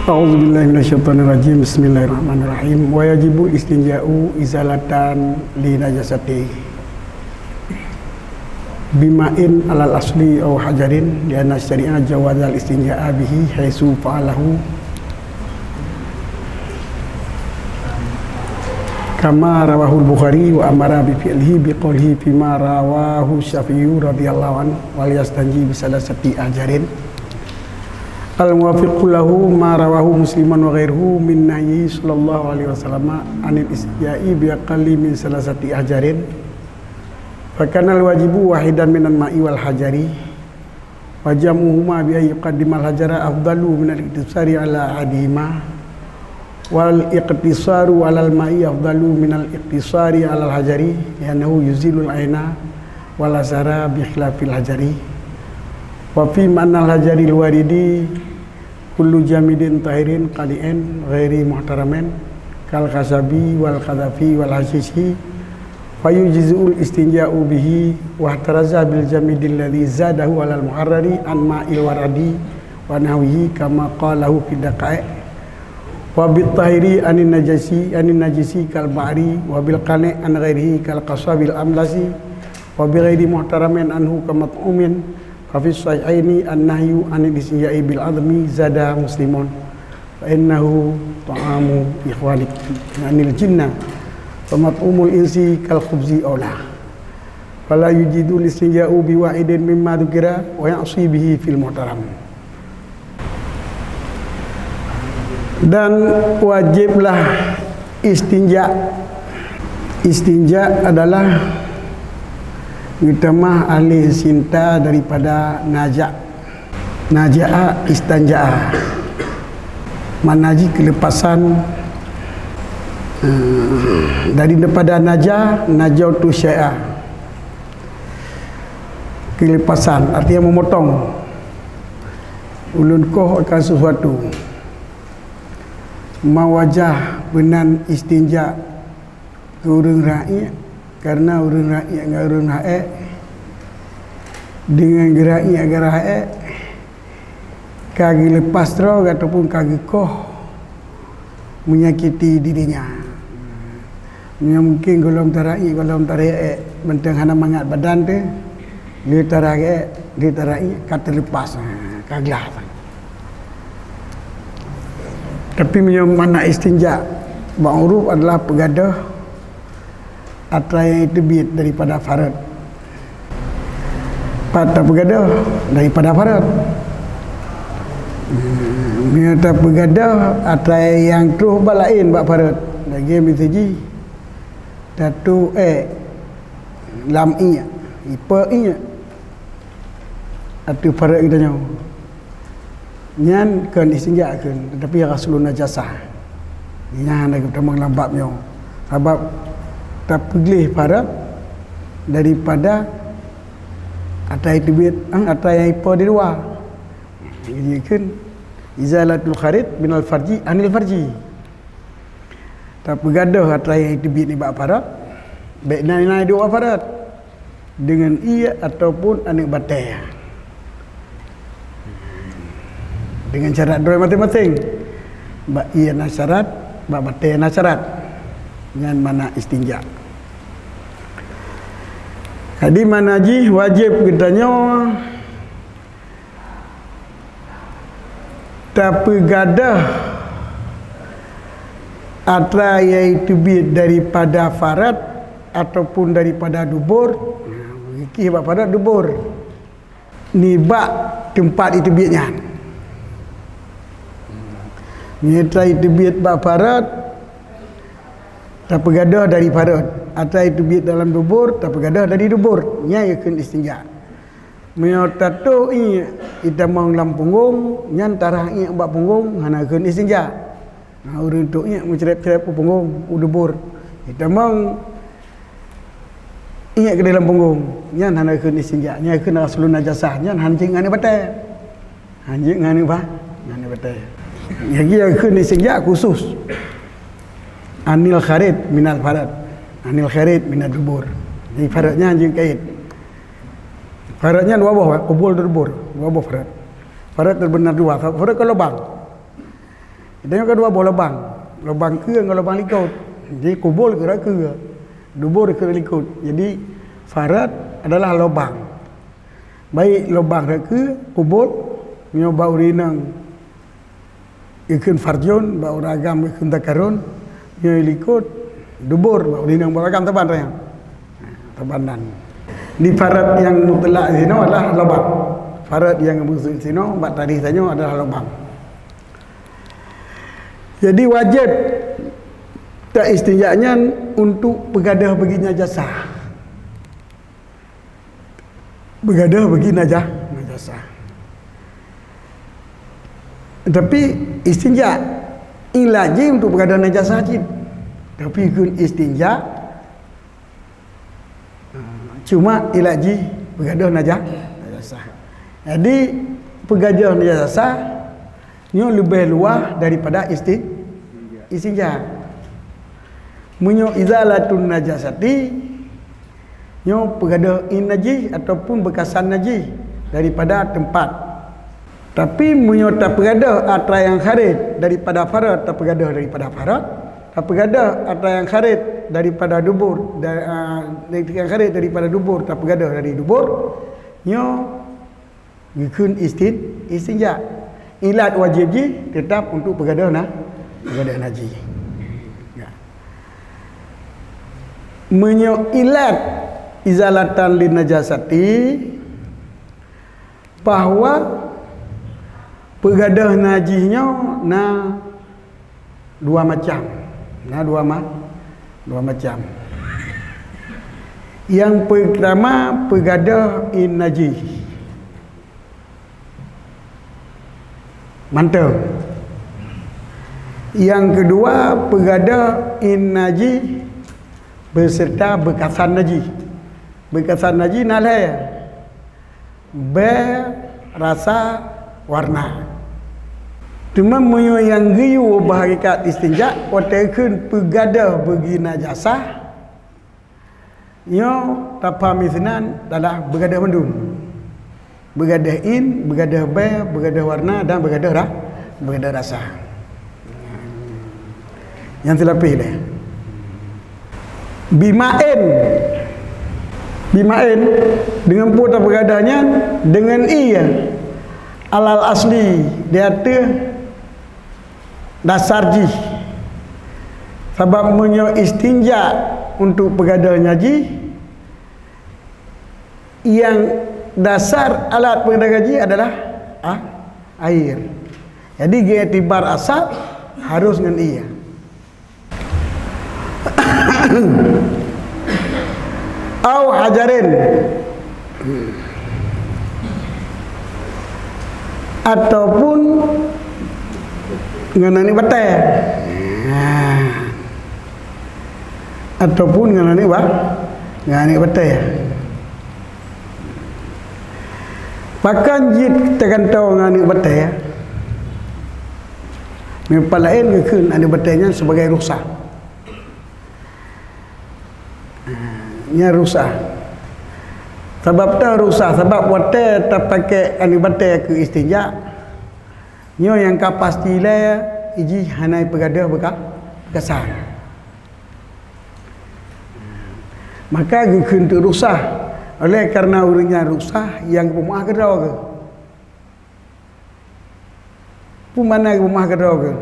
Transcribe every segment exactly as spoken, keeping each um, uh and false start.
A'udzubillahi minasyaitonirrajim. Bismillahirrahmanirrahim. Wa yajibul istinja'u izalatan li najasati bima'in alal asli aw hajarin, lianna syari'ah jawazal istinja'a bihi haitsu fa'alahu kama rawahul Bukhari wa amara bi fi'lihi biqaulihi fima rawahu Syafi'i radhiyallahu anhu, wal yastanji bi salasati ahjarin. Al-muwafiqu lahu ma rawahu Musliman wa ghairuhu min nahyihi sallallahu alaihi wasallam anil istinja'i bi aqalli min salasati ahjarin. Fa kana al-wajibu wahidan minal ma'i wal hajari, wa jam'uhuma bi an yuqaddimal hajara afdalu minal iqtisari ala ahadihima, wal iqtisaru alal ma'i afdalu minal iqtisari alal hajari, li'annahu yuzilul aina wal asara bi khilafil hajari. Wa fi ma'nal hajaril waridi kullu jamidin tahirin qali'in ghairi muhtaramin kal khasabi wal khadafi wal hasyishi, fayujzi'ul istinja'u bihi wahtaraza bil jamidil ladzi zadahu alal muharrari an ma'il waradi wa nahwihi kama qalahu fid daqa'iq, wa bit tahiri anin najasi, anin najisi kal ba'ri, wa bil qani' an ghairihi kal qasabil amlasi, wa bi ghairi muhtaramin anhu kamat'umin, fa fis sahihaini an-nahyu anil istinja'i bil 'azmi, zada Muslimun, fa innahu ta'amu ikhwanikum, ya'nil jinna, fa mat'umul insi kal khubzi aula. Fala yujizul istinja'u bi wahidin mimma dzukira wa ya'si bihi fil muhtaram. Dan wajiblah istinja. Istinja adalah geutamah alih sinta daripada naja. Naja'a, istanja'a. Makna jih keulepasan, eh, daripada naja, najautu syai'a. Keulepasan, artinya memotong. Ulôn koh akan sesuatu. Mawajah beunan istinja keu ureuëng rakyat, karena ureuëng rakyat ngon ureuëng rakyat, dengan geurakyat geurakyat, ka geulepas droe ataupun ka geukoh menyakiti dirinya. Meunyoe mungkin gohlom tarakyat, gohlom tarakyat, mantong hana mangat badan teuh, lheueh tarakyat, lheueh tarakyat ka teulepas, ha, ka glah. Tapi meunyoe makna istinja bak uruf adalah peugadôh atra nyang teubiet daripada farot. Pat tapeugadôh daripada farot. Meunyoe tapeugadôh atra nyang troh bak laén bak farot, lagée miseujih tatoh ék lam iék, ipe iék ateueh farot geutanyoe. Nyan kon istinja kheun, tetapi ghaslun najasah. Nyan hana geutamong lam bab nyoe. Sabab tapeugleh farot daripada atra nyang teubiet, eh, atra nyang ipe di luwa. Jadi kheun izalatul kharij minal farji anil farji. Tapeugadôh atra nyang teubiet nibak farot, bék na-, na duek farot, deungon iék ataupun aneuëk batée. Deungon syarat droe maséng-maséng. Bak iék na syarat, bak batée na syarat. Nyan makna istinja. Jadi makna jih wajéb geutanyoe tapeugadôh atra nyang teubiet daripada farot ataupun daripada dubur, nah, geukieh bak farot dubur, nibak teumpat nyang teubiet nyan. Meunyoe atra nyang teubiet bak farot, tapeugadôh dari farot. Atra nyang teubiet dalam dubur, tapeugadôh dari dubur. Nyan geukheun istinja. Meunyoe tatoh iék itamong lam punggong, nyan tarah iék bak punggong, hana kheun istinja. Na ureuëng toh iék meucrép-crép u punggong, u dubur. Itamong iék keudeh lam punggong, nyan hana kheun istinja. Nyan kheun ghaslun najasah, nyan hanjeuet ngon aneuëk batée. Hanjeuet ngon aneuëk ba-, ngon aneuëk batée. Lagi nyang kheun istinja khusus. Anil kharij minal farot. Anil kharij minad dubur. Jadi farot nyan hanjeuet kait. Farot nyan dua boh, kubul dubur, dua boh farot. Farot teubeuna dua, farot keu lubang. Geutanyoe ka dua boh lubang. Lubang keue ngon lubang likot. Jadi kubul keuh rot keue. Dubur keuh rot likot. Jadi faraj adalah lubang. Baik lubang rot keue, kubul, nyoe bak ureueng inong geukheun farjun, bak ureueng agam geukheun dzakarun, nyoe likot, dubur, bak ureueng inong bak ureueng agam saban nyan. Saban nyan. Di faraj nyang mutlak sinoe adalah lubang. Faraj nyang meukeusut sinoe bak tarikh tanyoe adalah lubang. Jadi wajéb taistinja nyan untuk peugadôh beugi najasah. Peugadôh beugi najah, najasah. Tapi istinja, ilat jih untuk peugadôh najasah cit. Tapi kheun istinja, cuma ilat jih peugadôh najah, najasah. Jadi, peugadôh najasah nyoe leubeh luwah daripada isti-, istinja. Meunyoe izalatun najasati, nyoe peugadôh in najih ataupun beukasan najih daripada teumpat. Tapi meunyoe tapeugadôh atra nyang kharij daripada faraj, tapeugadôh daripada faraj, tapeugadôh atra nyang kharij daripada dubur, da-, a, nyang kharij daripada dubur, tapeugadôh dari dubur, nyoe geukheun istin-, istinja. Ilat wajéb jih teutap untuk peugadôh na-, peugadôh najih. Ya. Meunyoe ilat izalatan lin najasati, bahwa peugadôh najih nyoe na dua macam. Na dua ma-, dua macam. Nyang peurtama, peugadôh in najih mantong. Nyang keudua, peugadôh in najih beuseureuta beukasan najih. Beukasan najih na lhée. Bée, rasa, warna. Teuma meunyoe nyang geuyue ubak hakikat istinja, watée kheun peugadôh beugi najasah, nyoe tapahami sinan adalah beugadôh mandum. Beugadôh in, beugadôh bée, beugadôh warna, dan beugadôh ra-, beugadôh rasa. Nyang silapéh lé. Bima'in. Bima'in, deungon peue tapeugadôh nyan, deungon ié. Alal asli, di ateueh dasar jih. Sabab meunyoe istinja untuk peugadôh najih, nyang dasar alat peugadôh najih adalah a-, air. Jadi, geuiktibar asal harus ngon ié. Au hajarin. Ataupun ngon aneuk batée. Ataupun ngon aneuk ba-, ngon aneuk batée. Pakon jeuet tagantoe ngon aneuk batée? Nyoe pat laén geukheun aneuk batée nyan sibagai rukhsah. Nyan rukhsah. Sabab ta rukhsah, sabab watée tapaké aneuk batée keu istinja, nyoe nyang ka pasti lé jih hana peugadôh beuka-, beukasan. Maka geukheun teuk rukhsah. Oleh karena ureuëng nyan rukhsah, nyang geupeumeuáh keudroe geuh. Peue makna geupeumeuáh keudroe geuh?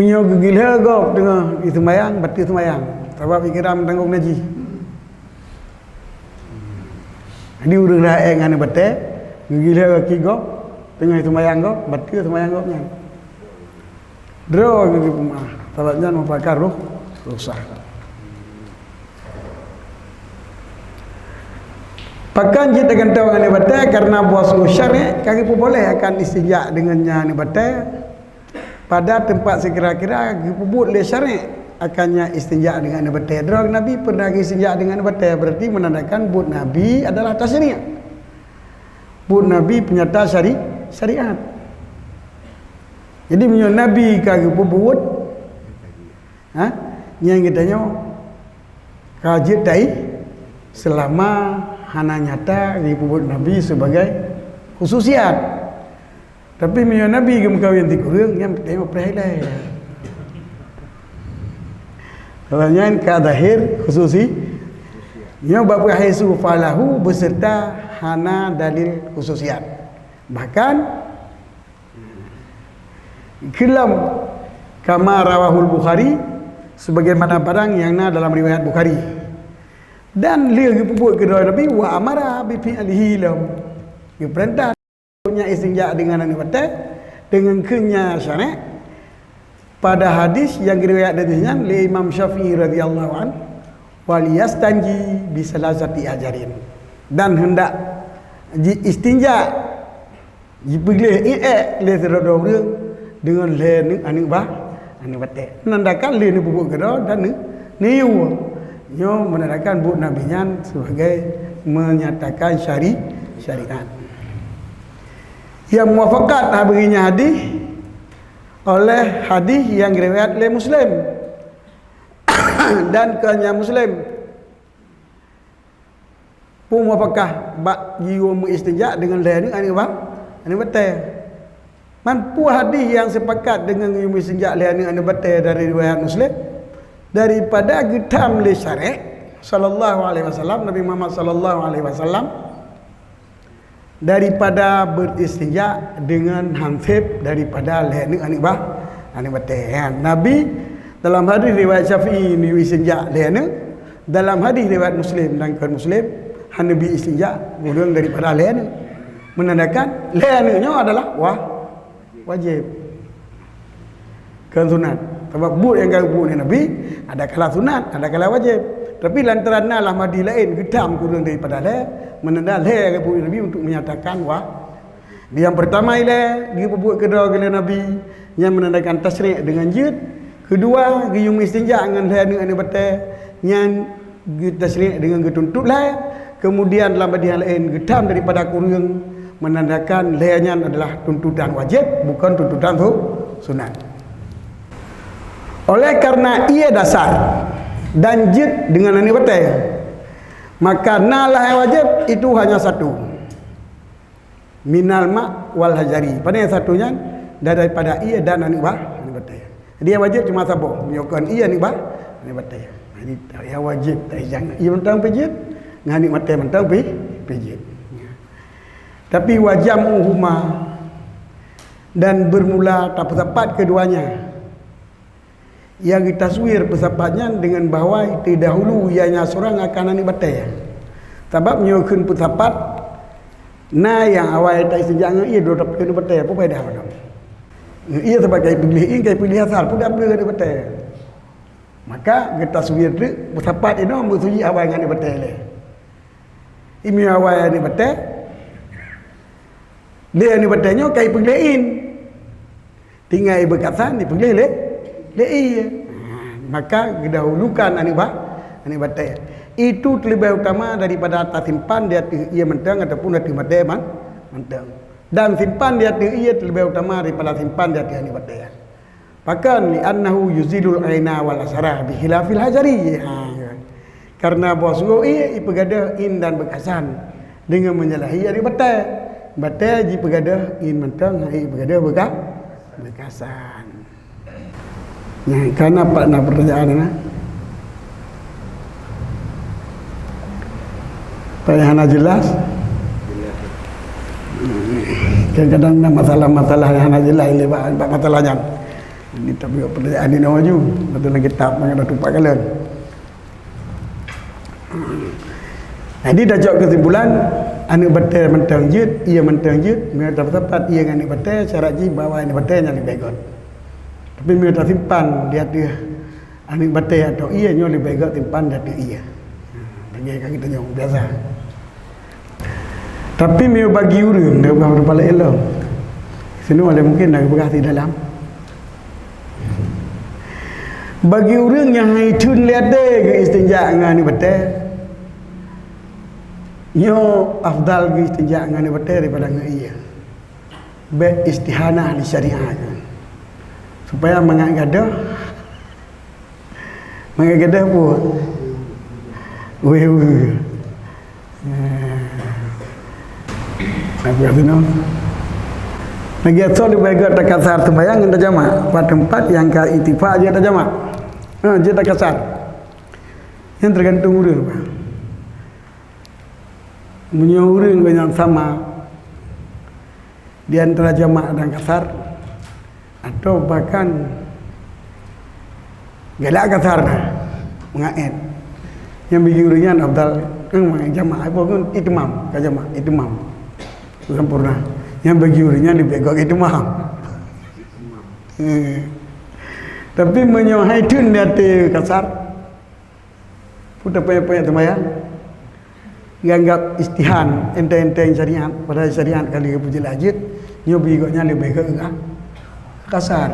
Meunyoe geugilhée gob teungoh jiseumayang, bateue seumayang, sabab ikram tanggong najih. Jadi ureuëng laén ngon batée, geugilhée gaki gob teungoh jiseumayang gob, bateue seumayang gobnyan. Droe geupeumeuáh, sabab nyan merupakan ruh-, rukhsah. Pakon jeuet tagantoe ngon aneuk batée, karena bahwa sungguh syarek ka geupeuboleh akan istinja deungon nyan aneuk batée pada teumpat sikira-kira geupeubuet lé syarek akan nyan istinja deungon aneuk batée. Droe Nabi pernah geuistinja deungon aneuk batée, berarti menandakan buet Nabi adalah tasyri'. Buet Nabi peunyata syari-, syariat. Jadi, meunyoe Nabi ka geupeubuet, ha, nyan geutanyoe ka jeuet tai, seulama hana nyata geupeubuet Nabi sibagai khususiat. Tapi meunyoe Nabi geumeukawen sikureueng, nyan tengok preh ilée. Kalau nyan ka zahir khususi, nyoe bak haisu falahu beserta hana dalil khususiat. Bahkan, keulam kama rawahul Bukhari, sebagaimana barang yang na dalam riwayat Bukhari. Dan lheueh geupeubuet keudroe Nabi, wa amara bi fi'lihi lahum. Geupeurintah nya istinja deungon aneuk batée, deungon kheun nya syarek, pada hadis nyang geuriwayat dari nyan lé Imam Syafi'i radhiyallahu anhu, "Wal yastanji bi salasati ahjarin." Dan hendak ji istinja, jipeugléh iék lé sidroe ureuëng deungon lhée aneuk, aneuk ba-, aneuk batée. Menandakan lé neupeubuet keudroe dan neu-, neuyue. Nyoe menandakan buet Nabi nyan sebagai menyatakan syari-, syariat. Yang muwafaqat bagi nyan hadis oleh hadis yang riwayat lé Muslim. Dan kon nyan Muslim pun muwafaqah bak jiyue meuistinja deungon lhée aneuk, aneuk ba-, aneuk batée. Man peue hadis nyang sepakat deungon jiyue meuistinja lhée aneuk, aneuk batée dari riwayat Muslim? Daripada geutam lé syarek sallallahu alaihi wasallam, Nabi Muhammad sallallahu alaihi wasallam, daripada beuristinja deungon hanseb daripada lhée aneuk, aneuk ba-, aneuk batée. Ya, Nabi dalam hadis riwayat Syafi'i neuyue istinja lhée aneuk, dalam hadis riwayat Muslim dan kon Muslim hana neubi istinja ureuëng daripada lhée aneuk. Menandakan lhée aneuk nyoe adalah wa-, wajéb. Kon sunat. Sabab buet nyang geupeubuet lé Nabi, ada kala sunat, ada kala wajéb. Tapi lantaran na lam hadis laén geutam kureueng daripada lhée, menanda lhée geupeubuet Nabi untuk menyatakan wa-, yang pertama ilée geupeubuet keudroe lé Nabi, nyang menandakan tasyrik deungon jeuet. Kedua, geuyue meuistinja ngon lhée aneuk, aneuk batée, nyan geutasyrek deungon geutuntot lhée, kemudian lam hadis laén geutam daripada kureueng, menandakan lhée nyan adalah tuntutan wajéb, bukan tuntutan su-, sunat. Oleh karena ié dasar dan jeuet deungon aneuk batée, maka na lhée wajéb itu hanya satu. Minal ma' wal hajari. Pane nyang satu nyan? Daripada ié dan aneuk ba-, aneuk batée. Jadi nyang wajéb cuma saboh, meunyoe kon ié aneuk ba-, aneuk batée. Jadi nyang wajéb taijang ié mantong pih jeuet, ngon aneuk batée mantong pih, pih jeuet. Tapi wa jam'uhuma, dan bermula tapeusapat keduanya. Nyang geutaswir peusapat nyan deungon bahwa teudahulu ia nya seurang akan aneuk batée. Sabab nyoe kheun peusapat, na nyang awai taistinja ngon ié, droe tapeukeun aneuk batée, peue faedah meunan? Ngon ié sabab ka ipeugléh ié, ka ipeugléh asar, peue dak peue aneuk batée. Maka geutaswir teuk peusapat inoe meusuji awai ngon aneuk batée lé. Imi awai aneuk batée, lé aneuk batée nyoe ka ipeugléh ié. Tinggai beukasah dipeugléh lé, lé ié. Ha, maka geudahulukan aneuk ba-, aneuk batée. Itu terlebih utama daripada tasimpan di ateueh ié mantong ataupun ateueh batée man-, mantong. Dan simpan di ateueh ié terlebih utama daripada simpan di ateueh aneuk batée. Pakon? Li'annahu yuzilul aina wal asara bikhilafil hajari. Ha, ya. Karena boh sugoe ié ipeugadôh ié dan beukasan deungon menyalahi aneuk batée. Batée jipeugadôh ié mantong, ié ipeugadôh beuka-, beukasan. Nyan kana pat na peurtanyaan na? Payah hana jelas. Kadang-kadang na masalah-masalah nyang hana jelas lé bak, bak masalah nyan. Jadi tapi peurtanyaan ni na maju, betul lagi tak mengenai tempat kalian. Jadi, tacok keusimpulan, aneuk batée mantong jeuet, ié mantong jeuet, meunyoe tasapat ié ngon aneuk batée, syarat jih bahwa aneuk batée nyan leubeh gét. Tapi meunyoe tasimpan di ateueh aneuk batée atau ié, nyoe leubeh gét simpan di ateueh ié. Lagée ka geutanyoe biasa. Tapi meunyoe bagi ureuëng, dah ubah kepala elok. Sinoe ada mungkin dah berkah di dalam. Bagi ureuëng nyang hai theun lé até geuistinja ngon aneuk batée, nyoe afdal geuistinja ngon aneuk batée daripada ngon ié. Bék istihanah di syariat nyan. Supaya mangat gadôh, mangat gadôh pun. Weh, weh. Apa kata no? Lagèe soe leubeh göt takasar seumbahyang ngon tajamak, bak teumpat nyang ka itifak jeuet tajamak. Ha, jeuet takasar. Nyan teugantung ureueng. Meunyoe ureueng nyang sama di antara jamak dan kasar, atau bahkan galak kasar na, meungaét. Nyang bagi ureueng nyan afdal, kan jamak, apa kan, itimam, ka jamak, itimam. Sempurna. Nyang bagi ureueng nyan leubeh göt itimam. Eh. Tapi meunyoe hai theun di até kasar, peue tapeuék-pék seumayang, geuanggap istihan, enteng-enteng syariat, padahai syariat ka lheueh geupeujeuet lé jeuet, nyoe bagi gobnyan leubeh göt kasar.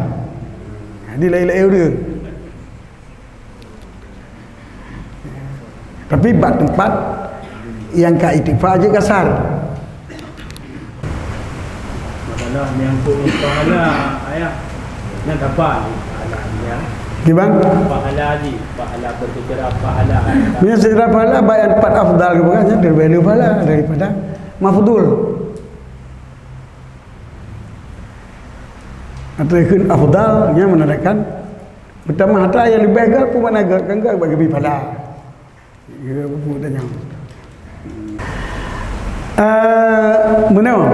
Jadi laén-laén ureueng. Tapi bak teumpat nyang ka itifak jeuet kasar. Masalah menyangkut pahala, ayah. Nyan apa ni pahala ni, ya? Gimana? Pahala ni, pahala berbicara pahala. Meunyoe seucara pahala, bak nyang teumpat afdal geupeugah nyan leubeh le pahala daripada mafdul. Atau ikheun afdal, nyan menandakan utama, ata nyang leubeh göt, peue makna göt, kan göt bak geubi pahala. Ya, buku tanya. Eh, meunoe.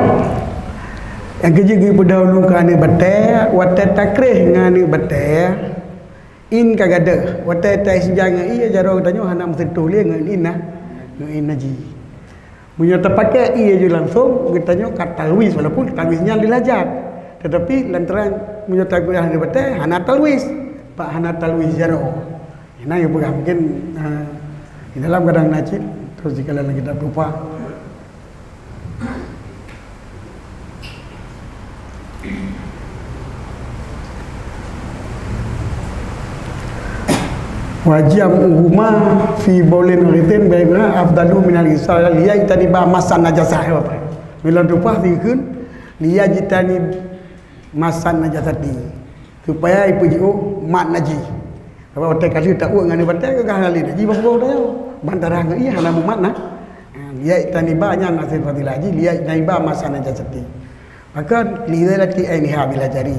Nyang keujeuet geupeudahulukan aneuk batée, watée takréh ngon aneuk batée, in ka gadôh. Watée taistinja ngon ie, jaroe geutanyoe hana meuseuntuh lé ngon in na, ngon in najih. Meunyoe tapaké ie jih langsong, geutanyoe ka talwis, walaupun talwis nyan lilhajat. Tetapi lantaran meunyoe tapeugah aneuk batée, hana talwis. Bak hana talwis jaroe. Nah, geupeugah mungkin, eh, di dalam kadang na cit, terus dikalon lagi tak berupa. Wa jam'uhuma fi baulin wahidain bainahuma afdalu minal iksar liyajtaniba massan najasah. Meunan teupah dikheun liyajtanib massan najasati. Supaya ipeujiôh mat najih. Sabab watée ka lheueh ta-uet ngon aneuk batée, ka hana lé najih bak saboh tanyoe. Ban darah ngon ie hana mumat na. Ha, liyajtaniba nyan maksud fadilah jih, liyajtaniba massan najasati. Maka, lizalati ainiha bil hajari.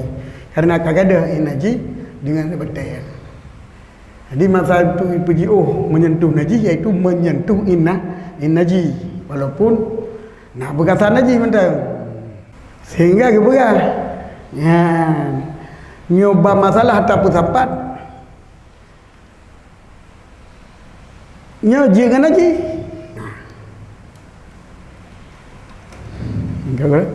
Karena ka gadôh in najih deungon aneuk batée. Jadi, masa itu ipeujiôh menyentuh najih, yaitu menyentuh in na-, in najih. Walaupun na beukasar najih mantong. Sehingga geupeugah, nyan, nyoe bak masalah tapeusapat, nyoe jeuet ngon najih. Nah. Enggak, enggak.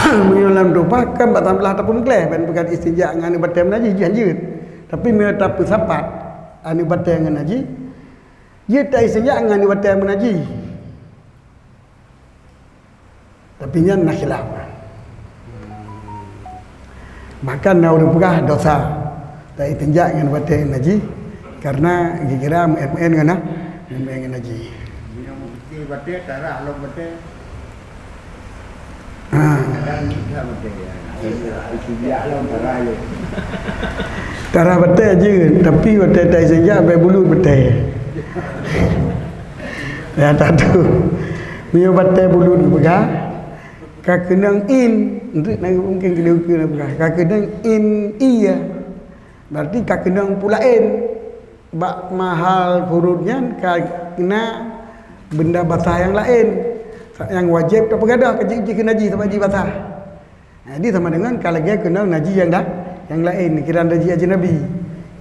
Meunyoe lam tumpah, kan bak samplah ataupun meugleh, ban bukan istinja ngon aneuk batée meunajih, jeuet, jeuet. Tapi meunyoe tapeusapat aneuk batée ngon najih, jeuet taistinja ngon aneuk batée meunajih. Tapi nyan na khilaf. Bahkan na ureuëng peugah dosa taistinja ngon batée najih, karena geukira meu'en-meu'en ngon na-, meu'en-meu'en ngon najih. Nyang batée tarah lom batée. Ha. Tarah batée jeuet, tapi watée taistinja bèk bulut batée. Ya, tatu. Meunyoe batée bulut geupeugah, ka keunong in, untuk na mungkin kena, kena peugah. Ka keunong in ie. Berarti ka keunong peue laén. Bak mahal huruf nyan ka na benda basah nyang laén. Nyang wajéb tapeugadôh ka jeuet jih keu najih sabab jih basah. Jadi sama dengan ka lagée keunong najih nyang da-, nyang laén, kira najih ajnabi.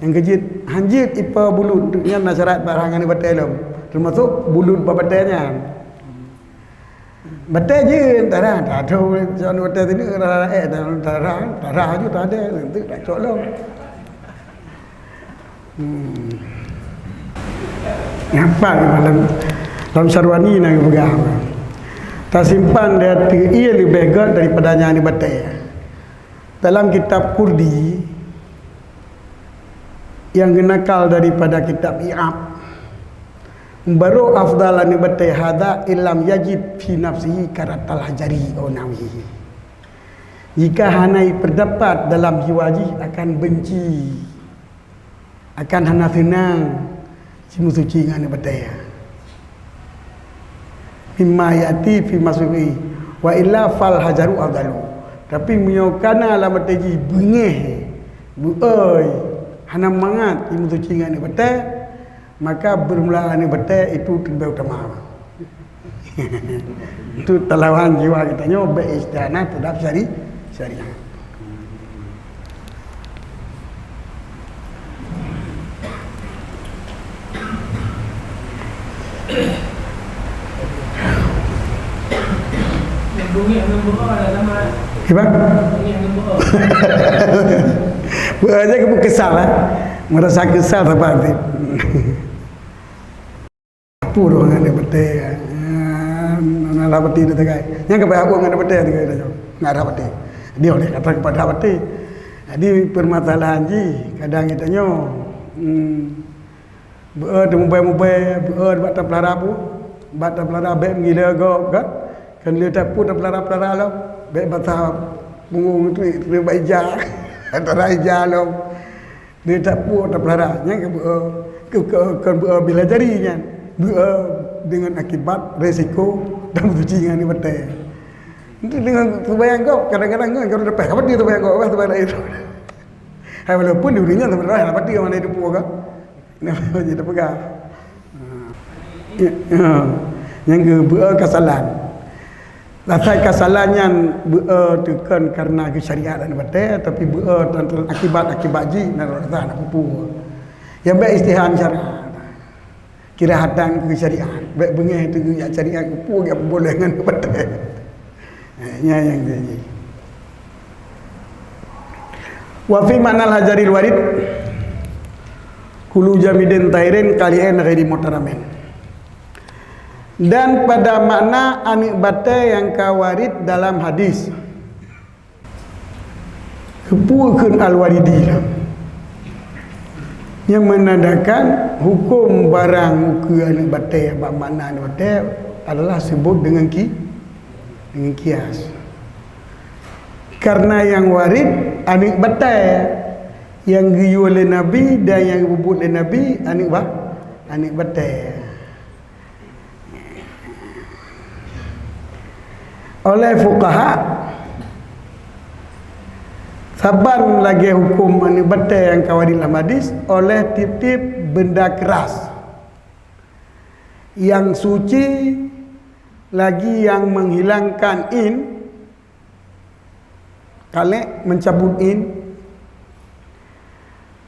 Nyang keujeuet hanjeuet ipa bulut, untuk nyan na syarat barang nyang batée lom. Termasuk bulut bak batée nyan. Batée jeuet, tarah, tarah, cok batée sini, tarah, eh, tarah, tarah, tarah, tarah, tu tak cok lom. Hmm. Nyapa di malam, dalam Syarwani na geupeugah. Tasimpan di ateueh ie leubeh göt daripada nyang di batée. Dalam kitab Kurdi, nyang geunakal daripada kitab I'ab, baru afdal aneuk batée hadza illam yajid fi nafsihi karatal hajari au nahwihi. Jika hana ipeudapat dalam jiwa jih akan benci, akan hana seunang simeusuci ngon aneuk batée. Mimma yati fi masruhi, wa illa fal hajaru afdalu. Tapi meunyoe kana lam até jih beungéh, beuôi, hana mangat jimeusuci ngon aneuk batée, maka beureumola aneuk batée itu leubeh utama. Itu talawan jiwa geutanyoe bak istihanah teuhadap syari-, syariat. Kiban? Bukan saja kamu kesal, eh? Merasa kesal, sabar nanti. Apa roh ngon aneuk batée? Ah, ngon aneuk batée tu tegai. Nyang keubai apa ngon aneuk batée tegai dah. Ngon aneuk batée. Dia oleh kata kepada aneuk batée. Jadi permasalahan jih kadang geutanyoe, hmm, beu-e teumubée-mubée, beu-e bak tapeulara bu, bak tapeulara bék meugila gob kan. Kan le tapu tapeulara-peulara lom. Bék basah punggong tu, tu bak ija. Antara ija lom. Dia tak puas tapeulara, nyan keu beu-e, keu, keu, kon beu-e bila jari nyan. Beu-e deungon akibat resiko dan meusuci ngon aneuk batée. Itu dengan seumayang gob, kadang-kadang kan kalau lepas, apa dia seumayang gob, apa seumayang lain. Hai, walaupun di ureueng nyan sebenarnya apa dia mana itu puas kan. Nah, jadi pegang. Ya, ya. Nyang keu beu-e kasalan. Asai kasalan nyan beu-e teu kon kareuna geusyariat aneuk batée, tapi beu-e teuntang akibat-akibat jih na rasa na pupue. Nyang bék istihanah syariat. Kira hadang keu syariat, bék beungéh teu geuyak syariat keu peue geuyak peuboleh ngon aneuk batée. Eh, nyan nyang jih. Wa fi ma'nal hajaril warid kullu jamidin tahirin kali'in ghairi muhtaramin. Dan pada makna aneuk batée nyang ka warid dalam hadis, keupeue kheun Al-Waridi lah, nyang menandakan hukum barang ukeue aneuk batée bak makna aneuk batée adalah sebut dengan ki-, dengan kias. Karena nyang warid aneuk batée nyang geuyue lé Nabi dan nyang geubuet lé Nabi aneuk ba-, aneuk batée. Oleh fuqaha, saban lagée hukum aneuk batée nyang ka warid lam hadis oleh tieb-tieb benda keras nyang suci lagi nyang menghilangkan in, kalek mencabut in,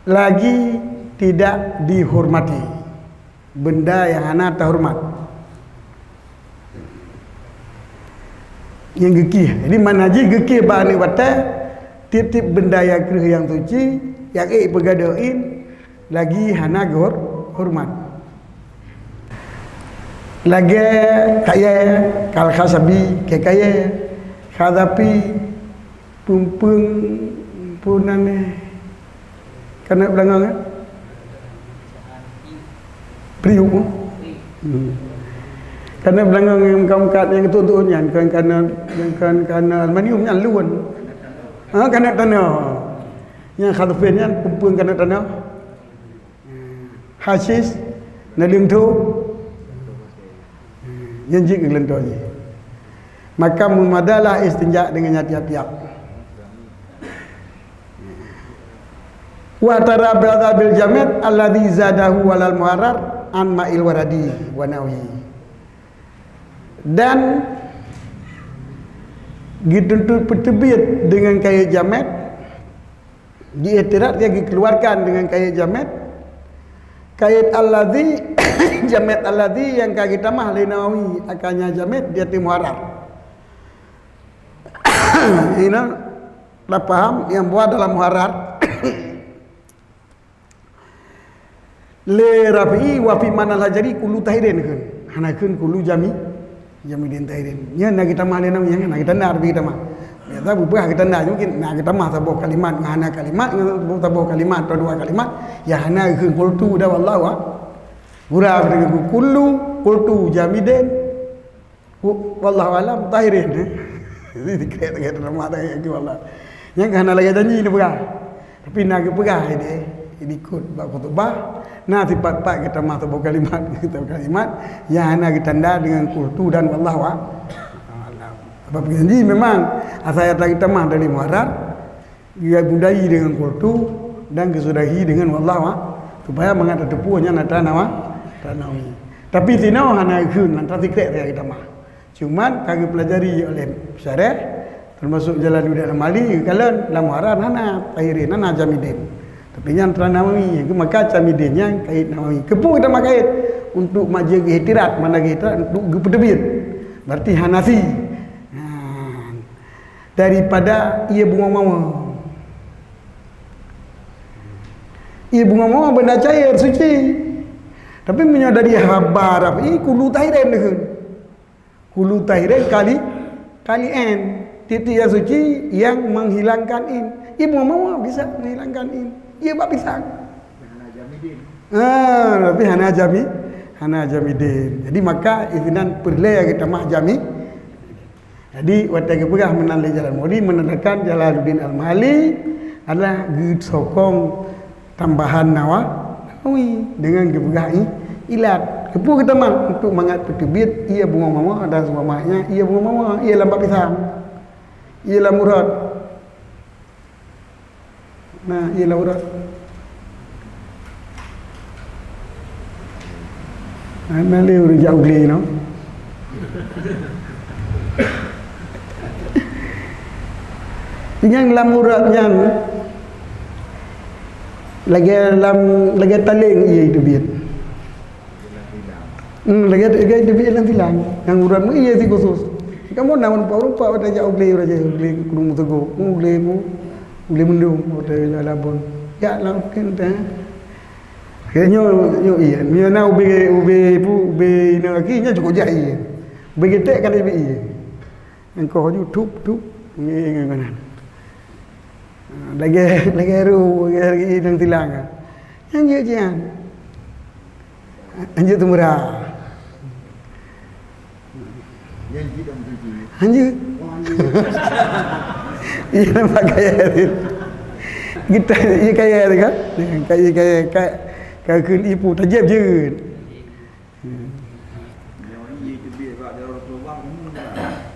lagi tidak dihormati, benda nyang hana teuhoreumat. Nyang geukih. Jadi, makna jih geukih bak aneuk batée, tieb-tieb benda nyang kreueh nyang suci, nyang ék peugadôh in, lagi hana geuhor-, horeumat. Lagée kayée, kal khasabi, keu kayée, khasabi, peumpeueng, peue nan, eh, kaneuk beulangong, eh? Priuk, eh? Hmm. Kaneuk beulangong nyang meukat-meukat nyang tuon-tuon nyan, kon kaneuk, kon kaneuk aluminium nyan lôn. Ha, kaneuk tanoh. Nyang khasabi nyan peumpeueng kaneuk tanoh. Hasis, neuleueng tho. Nyan jeuet keu geuleueng tho jih. Maka meumadalah istinja deungon nyan tiab-tiab. Wa tara bihadza bil jamid alladzi zadahu alal muharrar an ma'il waradi wa nahwihi. Dan geutuntut peuteubiet deungon kayée jamid, diiktirad, dia dikeluarkan dengan kayée jamid. Kayée alladzi, jamid alladzi nyang ka geutamah lé Nawawi akan nyan jamid di ateueh muharrar. Inoe la paham nyang buat dalam muharrar. Lé Rafi'i, wa fi ma'nal hajari kullu tahirin kheun. Hana kheun kullu jami, jamidin tahirin. Nyan na geutamah lé Nawawi, nyan na geutamah, Rafi'i geutamah. Biasa beupeugah geutamah, mungkin na geutamah saboh kalimat ngon hana kalimat, ngon saboh kalimat atau dua kalimat, ya hana kheun qultu dah, wallahu a'lam. Gura kheun kullu, qultu jamidin. Ku-, wallahu alam, tahirin, eh. Jadi, dikira-kira nama dah, ya, wallah. Nyang ka hana lagée janji ni peugah. Tapi na geupeugah, eh, dia, eh, ikot bak khutbah, Na sifat pat geutamah saboh kalimat, saboh kalimat nyang hana geutanda deungon qultu dan wallahu a-, a'lam. Sabab janji memang asai ata geutamah dari muharrar, geumudai deungon qultu dan geusudahi deungon wallahu a-, supaya mangat tateupeue nyan ata nawa-, ata nawawi. Tapi sinoe hana geukheun, lantaran sikrek saja geutamah. Cuman ka geupeulajari oleh syarah, teumasuk Jalaluddin Al-Mahalli, geukalon lam muharrar hana tahirin, hana jamidin. Tapi nyan ata nawawi, maka jamidin nyan kait nawawi. Keupeue geutamah kait? Untuk majeuet geuihtirat, makna geuihtirat untuk geupeuteubiet. Berarti hana si. Ha. Daripada ie bungoe mawar. Ie bungoe mawar benda cair, suci. Tapi meunyoe dari haba rafi, kulu tahirin deukeue. Kulu tahirin kali, kali in. Tieb-tieb nyang suci nyang menghilangkan in. Ie bungoe mawar bisa menghilangkan in. Ie bak pisang. Ah, tapi hana jami, hana jamidin. Jadi maka isinan peureulée geutamah jami. Jadi watée geupeugah meunan lé Jalaluddin, menandakan Jalaluddin Al-Mahalli adalah geusokong tambahan nawa-, nawawi dengan geupeugah i-, ilat. Keupeue geutamah? Untuk mangat peuteubiet ie bungoe mawar dan seumamaknya ie bungoe mawar, ie lam bak pisang, ie lam urat. Nah, ie lam urat. Nah, na lé ureuëng jak u glé nyoe. Nyang lam urat nyan lagée lam, lagée taléng ie teubiet. Hmm, lagée, lagée teubiet lam silang. Nyang urat meuie si khusus. Kamoe na meureumpok-reumpok watée jak u glé, raja u glé keuneuk meuteugok. U glé mu, u glé meundung watée lam labon. Jak lam keuntang. Keu nyoe, nyoe ie. Nyoe na ubé, ubé ibu, ubé inong laki, nyoe cukôp jak ie. Ubé geutek ka teubiet ie. Engkoh ju tup, tup. Ngieng-ngieng keunan. Lagée, lagée ru, lagée inong silang. Nyan jeuet jian. Hanjeuet teumura. Hanjeuet. Iya nampak kaya tu. Kita, iya kaya tu kan? Kaya, kaya, kaya, kaya keu ibu tajeb jeuet.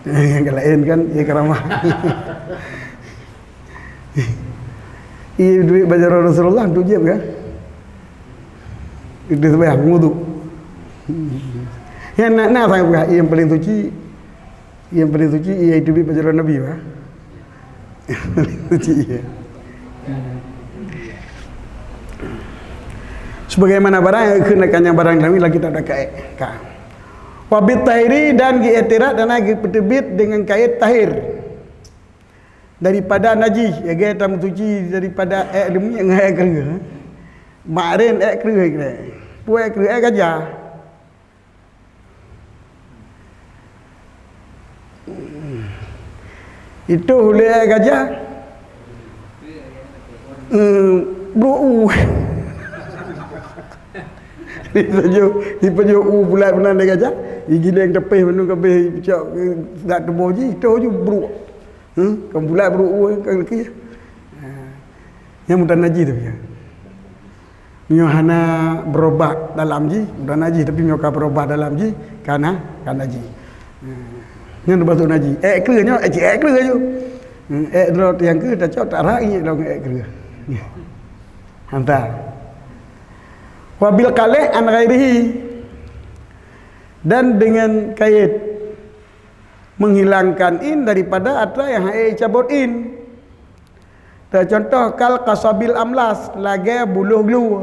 Yang lain kan, iya karamah. Iya duek bak jaroe Rasulullah untuk jeb kan? Itu sembahyang wudu. Yang nak, nak sangat peugah, yang paling suci, yang paling suci, iya itu bak jaroe Nabi, bah. Yang paling suci, iya. Sebagaimana barang yang kena kanyang barang dalam lagi tak ada kaet. Ka. Wabit tahiri dan geuihtirat dan geupeuteubiet dengan kaet tahir. Daripada najih, lagée tameusuci daripada ék leumiek ngon ék kreueh. Mak ren ék kreueh, kreueh. Peue ék kreueh? Ék gajah. Itu ulée ék gajah. Hmm, brok u. Dipajoh, dipajoh u bulat meunan lé gajah. Igileng teupeh meunung kabeh cok, eh, dak tuboh jih, toh ju brok. Hmm, kan bulat brok u kan laki. Ha. Nyang mudah najih tapi ya. Nyoe hana berubah dalam jih, mudah najih tapi nyoe ka berubah dalam jih, kana, kana jih. Ha. Nyan batuk najih. Ék kreueh nyoe, ék, ék kreueh ju. Hmm, ék droe tiang kreueh tacok tak rak ingat lom ék kreueh. Hanta. Wabil qaleh an ghairihi. Dan dengan kait menghilangkan in daripada atra yang hai cabot in. Teucontoh kal kasabil amlas, lagée buloh glue.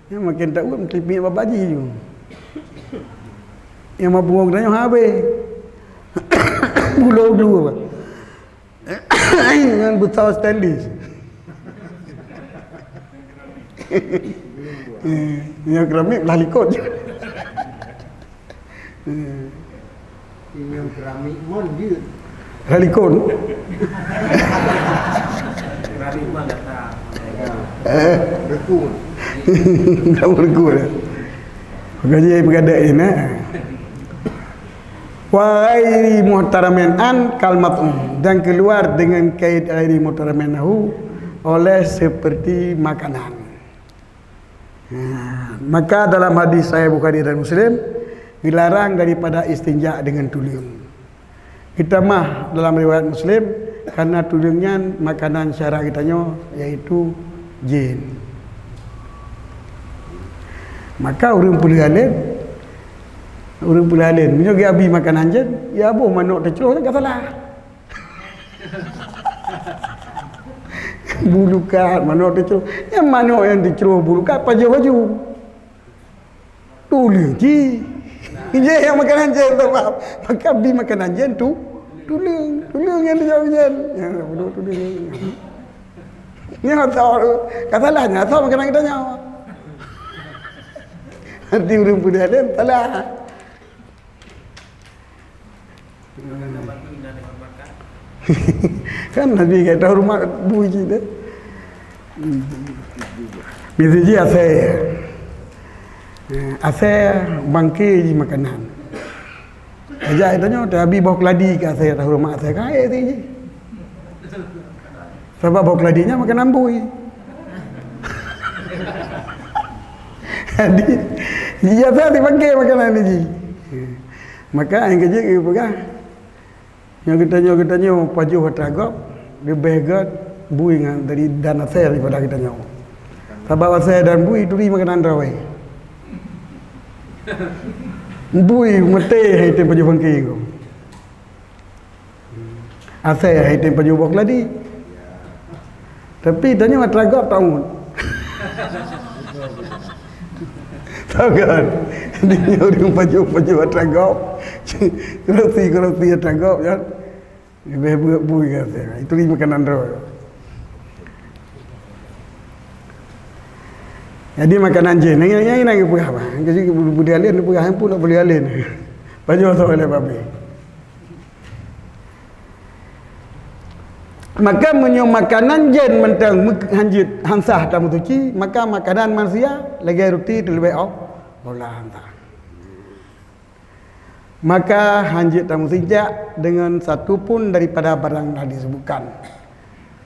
Yang makin tahu mesti piek babah jih ju. Yang mabungong tanya habis. Buloh glue. Ngon beusa stainless. Eh, nyang keramik belah likot. Eh. Nyang keramik mon jeuet. Belah likot. Keramik mon datang. Eh. Berekun. Tak berekun. Gaji pegadai ni, nah. Wa ghairi muhtaramin an kal mat'um, dan keluar dengan kait ghairi muhtaramin anhu oleh seperti makanan. Ha, maka dalam hadis sahih Bukhari dan Muslim, dilarang daripada istinja dengan tuleueng. Ditamah dalam riwayat Muslim, karena tuleueng nyan makanan syara geutanyoe, yaitu jin. Maka ureuëng peuleueh alen, ureuëng peuleueh alen, meunyoe geuabi makanan jin, ya boh manok teucroh, ka salah. Bulukat, manok teucroh. Nyang manok nyang teucroh bulukat pajoh baju. Tuleueng cit. Jih nyang makanan jin, sabab maka bi makanan jin tu tuleueng. Tuleueng nyang teucroh jin. Ya, beudôh tuleueng. Nyan asai, ka salah nyan asai makanan geutanyoe. Hati ureuëng peuleueh alen salah. Kan Nabi kata horeumat bui cit deh. Miseue jih asai. Asai bangke jih makanan. Aja tanyoe, tapi boh keuladi ka asai, horeumat asai ka, eh, jih. Sabab boh keuladi nyan makanan bui. Jadi, biasa dipake makanan jih. Maka nyang keujeuet geupeugah, nyoe geutanyoe, geutanyoe pajoh atra gob, leubeh gét bui ngon dari dan asai daripada geutanyoe. Sabab asai dan bui turi makanan droe. Bui meuté hai tem pajoh bangke ko. Asai hai tem pajoh boh keuladi. Tapi tanyoe atra gob taun. Tahu kan? Dia ureuëng pajoh-pajoh atra gob. Korupsi-korupsi atra gob kan. Leubeh bui-bui kata. Itu di makanan droe. Jadi makanan jin. Nyang, nyang, nyang, nyang peugah apa? Jadi budaya lain peugah, yang pun nak boleh lain. Pajoh tu oleh babi. Maka meunyoe makanan jén mantong hanjeuet hansah tameusuci, maka makanan manusia lagée ruti teuleubeh oh, bola hansah. Maka hanjeuet tameuistinja dengan satu pun daripada barang yang disebutkan.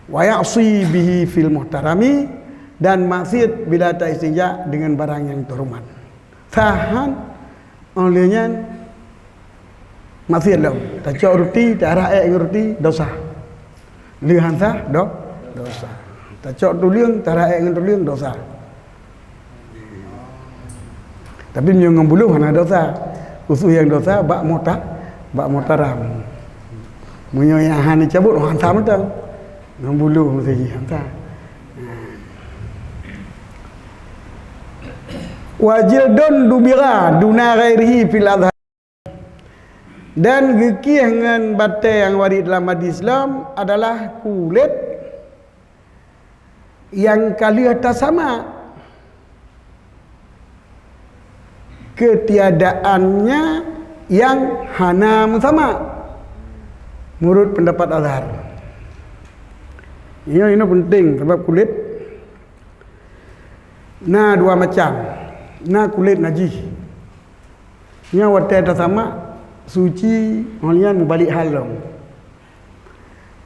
Wa ya'si bihi fil muhtarami, dan maksiat bila taistinja dengan barang yang terhormat. Sahan oleh nyan maksiat lom. Tacok ruti, tarah ék ngon ruti, dosa. Lheueh hansah, do, dosa. Tacok tuleueng, tarah ék ngon tuleueng, dosa. Tapi meunyoe ngon buluh hana dosa. Khusus nyang dosa bak muhta, bak muhtaram. Meunyoe nyang hana cabut, hansah mantong. Ngon buluh mesti jih hansah. Wa jildun dubigha duna ghairihi fil azhar. Dan geukieh ngon batée nyang waréh dalam hadis lom adalah kulét nyang ka lheueh tasamak, ketiadaannya nyang hana meusamak, menurut pendapat Azhar. Nyoe, nyoe penting, sabab kulét na dua macam. Na kulét najih. Nyang watée tasamak suci, ngon nyan mubalek hal lom.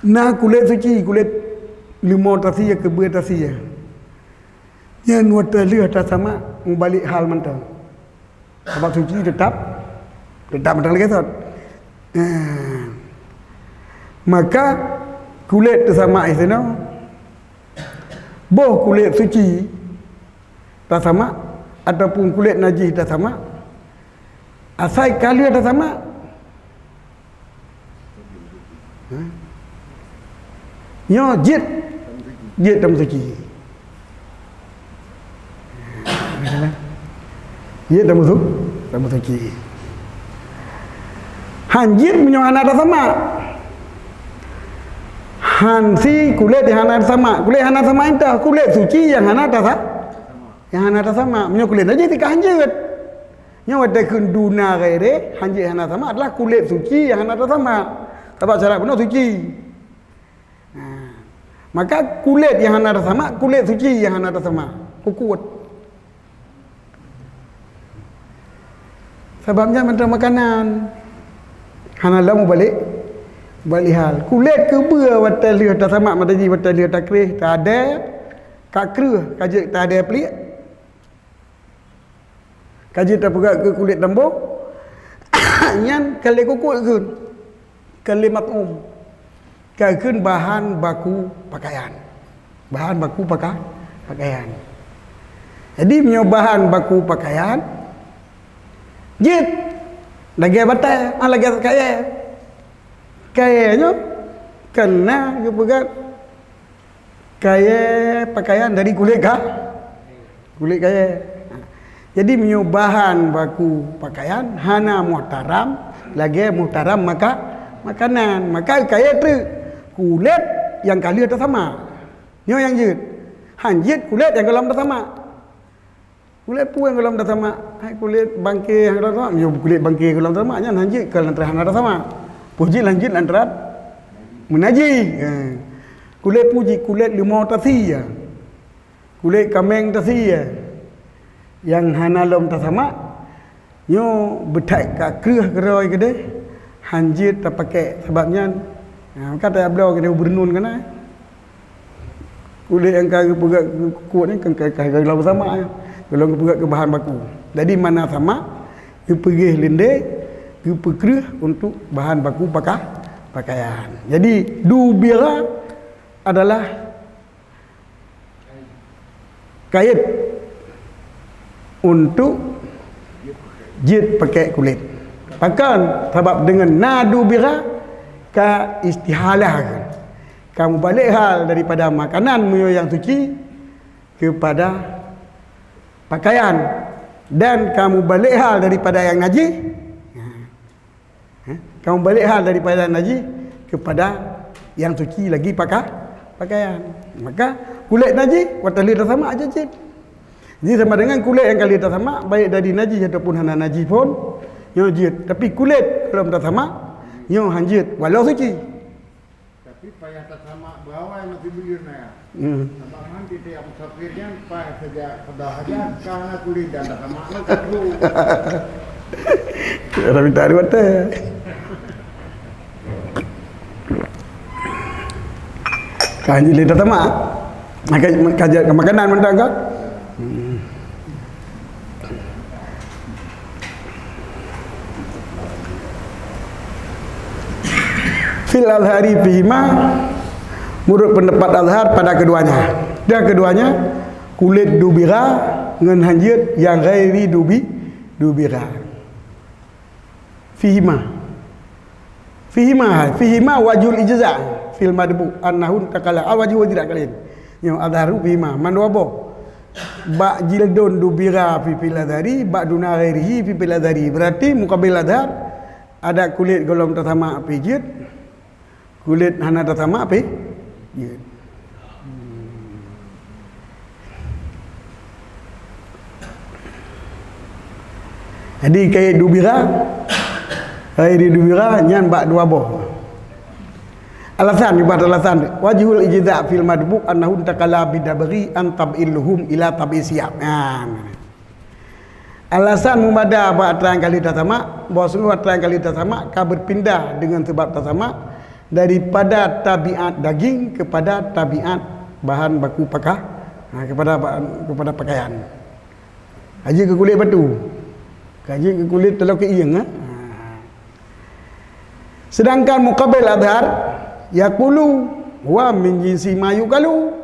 Na kulét suci, kulét leumo tasie, keubeue tasie. Nyan watée lheueh tasamak, mubalek hal mantong. Sabab suci teutap, teutap mantong lagée sot. Nah, maka kulét tasamak di sinoe, boh kulét suci tasamak ataupun kulét najih tasamak, asai ka lheueh tasamak, ha? Nyoe jeuet, jeuet tameusuci. Jeuet tameusu-, tameusuci. Hanjeuet meunyoe hana tasamak. Hansi kulét nyang hana tasamak. Kulét hana tasamak itu kulét suci nyang hana tasa-, nyang hana tasamak. Meunyoe kulét najih tika hanjeuet. Nyoe watée kheun duna ghairi, hanjeuet hana tasamak adalah kulét suci nyang hana tasamak. Sabab syarat bunoe suci. Nah, maka kulét nyang hana tasamak, kulét suci nyang hana tasamak. Kukut. Sabab nyan mantong makanan. Hana lom mubalek, mubalek hal. Kulét keubeue watée lheueh tasamak mata jih, watée lheueh takréh, tadée, ka kreueh, ka jeuet tadée pliek. Ka jeuet tapeugah keu kulét tambo, nyan ka lé kukut kheun, ka lé mat'um, ka kheun bahan baku pakaian. Bahan baku paka-, pakaian. Jadi, meunyoe bahan baku pakaian, jeuet lagée batée, ah, lagée kayée. Kayée nyoe ka na geupeugah kayée pakaian dari kulét ka, kulét kayée. Jadi, meunyoe bahan baku pakaian hana muhtaram lagée muhtaram maka-, makanan, maka kayée treuk kulét nyang ka lheueh tasamak. Nyoe nyang jeuet. Han jeuet kulét nyang gohlom tasamak. Kulét peue nyang gohlom tasamak? Hai kulét bangke nyang gohlom tasamak. Meunyoe kulét bangke gohlom tasamak, nyan han jeuet, ka lheueh hana tasamak. Peue jeuet han jeuet lantaran meunajih. Ha. Kulét peue jih? Kulét leumo tasie. Kulét kaméng tasie. Nyang hana lom tasamak, nyoe beuthat ka kreueh keudroe keudeh, han jeuet tapakék sabab nyan. Ha, maka tajak bloe keudeh u Beureunon keunan. Kulét nyang ka geupeugah keu kukut nyan kan ka, ka, ka lom tasamak nyan. Gohlom geupeugah keu bahan baku. Jadi, mana samak, geupeugéh lindé, geupeukreueh untuk bahan baku paka-, pakaian. Jadi, dubira adalah kait untuk jeuet pakék kulét. Pakon? Sabab deungon na dubira ka istihalah, ka mubalek hal daripada makanan meunyoe nyang suci kepada pakaian, dan ka mubalek hal daripada nyang najih. Ha. Ha? Ka mubalek hal daripada najih kepada nyang suci lagi paka-, pakaian. Maka kulét najih watée lheueh tasamak aja jeuet. Jadi sama dengan kulét nyang ka lheueh tasamak, baik dari najih ataupun hana najih pun, nyoe jeuet. Tapi kulét gohlom tasamak, nyoe han jeuet, walau suci. Tapi payah tasamak beuawai masih buyueng na ya. Hmm. Sabab man tiep-tiep musafir nyan paih saja peugah haja ka na kulét dan tasamak ngon kaku. Ada minta ada watée. Kan jadi tasamak. Maka, maka, makanan mantong kan? Hmm. Fil azhari fihima, menurut pendapat azhar pada keduanya. Dan keduanya, kulét dubira ngon han jeuet nyang ghairi dubi-, dubira. Fihima. Fihima hai. Fihima wajhul ijza fil madbu annahu takala. Ah, wajhul ijza kalian. Nyoe azharu fihima. Mandua boh. Bak jildon dubira fi fil azhari, bak duna ghairihi fi fil azhari. Berarti mukabil azhar, ada kulét gohlom tasamak pih jeuet. Kulét hana tasamak pih jeuet. Jadi, kait dubira, kait di dubira nyan bak dua boh. Alasan, ibarat alasan, wajhul ijza fil madbu annahu takala bidabri an tab'il luhum ila tab'i siyab. Nah. Alasan mubada bak atra nyang ka lheueh tasamak, bahwa sungguh atra nyang ka lheueh tasamak ka berpindah dengan sebab tasamak daripada tabiat daging kepada tabiat bahan baku paka-, ha, kepada bahan, kepada pakaian. Ka jeuet keu kulét batu. Ka jeuet keu kulét taloe keuieng, ha? Ha. Sedangkan mukabil azhar, yaqulu huwa min jinsi ma yukalu.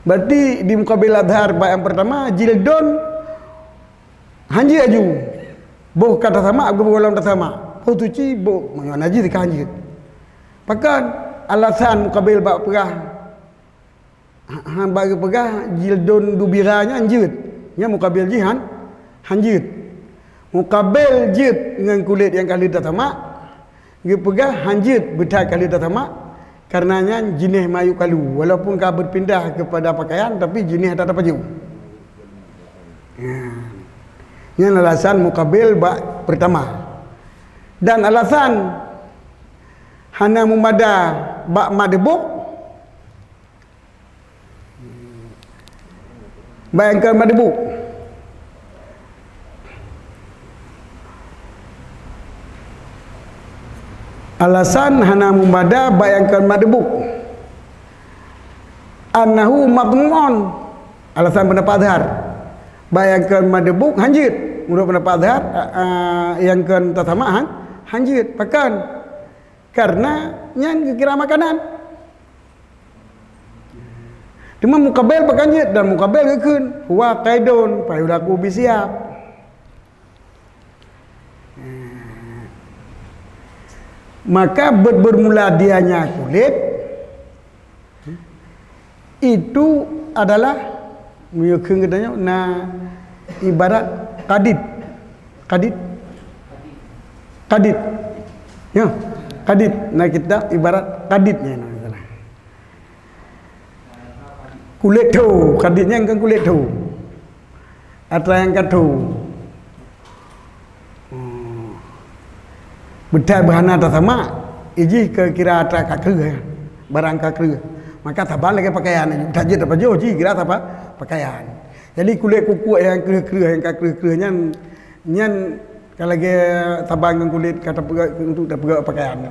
Berarti di mukabil azhar bak nyang pertama, jildon han jeuet aju. Boh ka tasamak, boh gohlom tasamak. Boh suci, boh meunyoe najis ka han jeuet. Pakon alasan mukabil bak peugah, ha, ha, bak geupeugah jildon dubira nyan jeuet. Nyan mukabil jih han, han jeuet. Mukabil jeuet ngon kulét nyang ka lheueh tasamak, geupeugah han jeuet beuthat ka lheueh tasamak, karena nyan jinéh ma yukalu, walaupun ka berpindah kepada pakaian, tapi jinéh ata tapajoh. Ya. Nyan alasan mukabil bak pertama. Dan alasan hana mubada bak madbuk, bak nyang kon madbuk. Alasan hana mubada bak nyang kon madbuk. Annahu madhmun. Alasan pendapat azhar. Bak nyang kheun madebuk hanjeuet. Meunurot peundapat Azhar, a, a, nyang kheun tasamak han, hanjeuet. Pakon? Karena nyan geukira makanan. Teuma muqabil pakon jeuet, dan muqabil geukheun, "Huwa qaidun, fa yulaku bisiab." Maka beuet beurmula dianya kulét, itu adalah, meunyoe kheun geutanyoe, na ibarat qadid. Qadid. Qadid. Ya, qadid. Na kitab ibarat qadid nyan, na kitab. Kulét tho, qadid nyan kon kulét tho. Atra nyang ka tho. Hmm. Beutai beuhana tasamak, ijih keu kira atra ka kreueh, barang ka kreueh. Maka saban lagèe pakaian, tajeuet tapajoh jih kira saba pakaian. Jadi kulét kukuek nyang kreueh-kreueh, nyang ka kreueh-kreueh nyan, nyan ka lagèe saban ngon kulét ka tapeugöt untuk tapeugöt pakaian.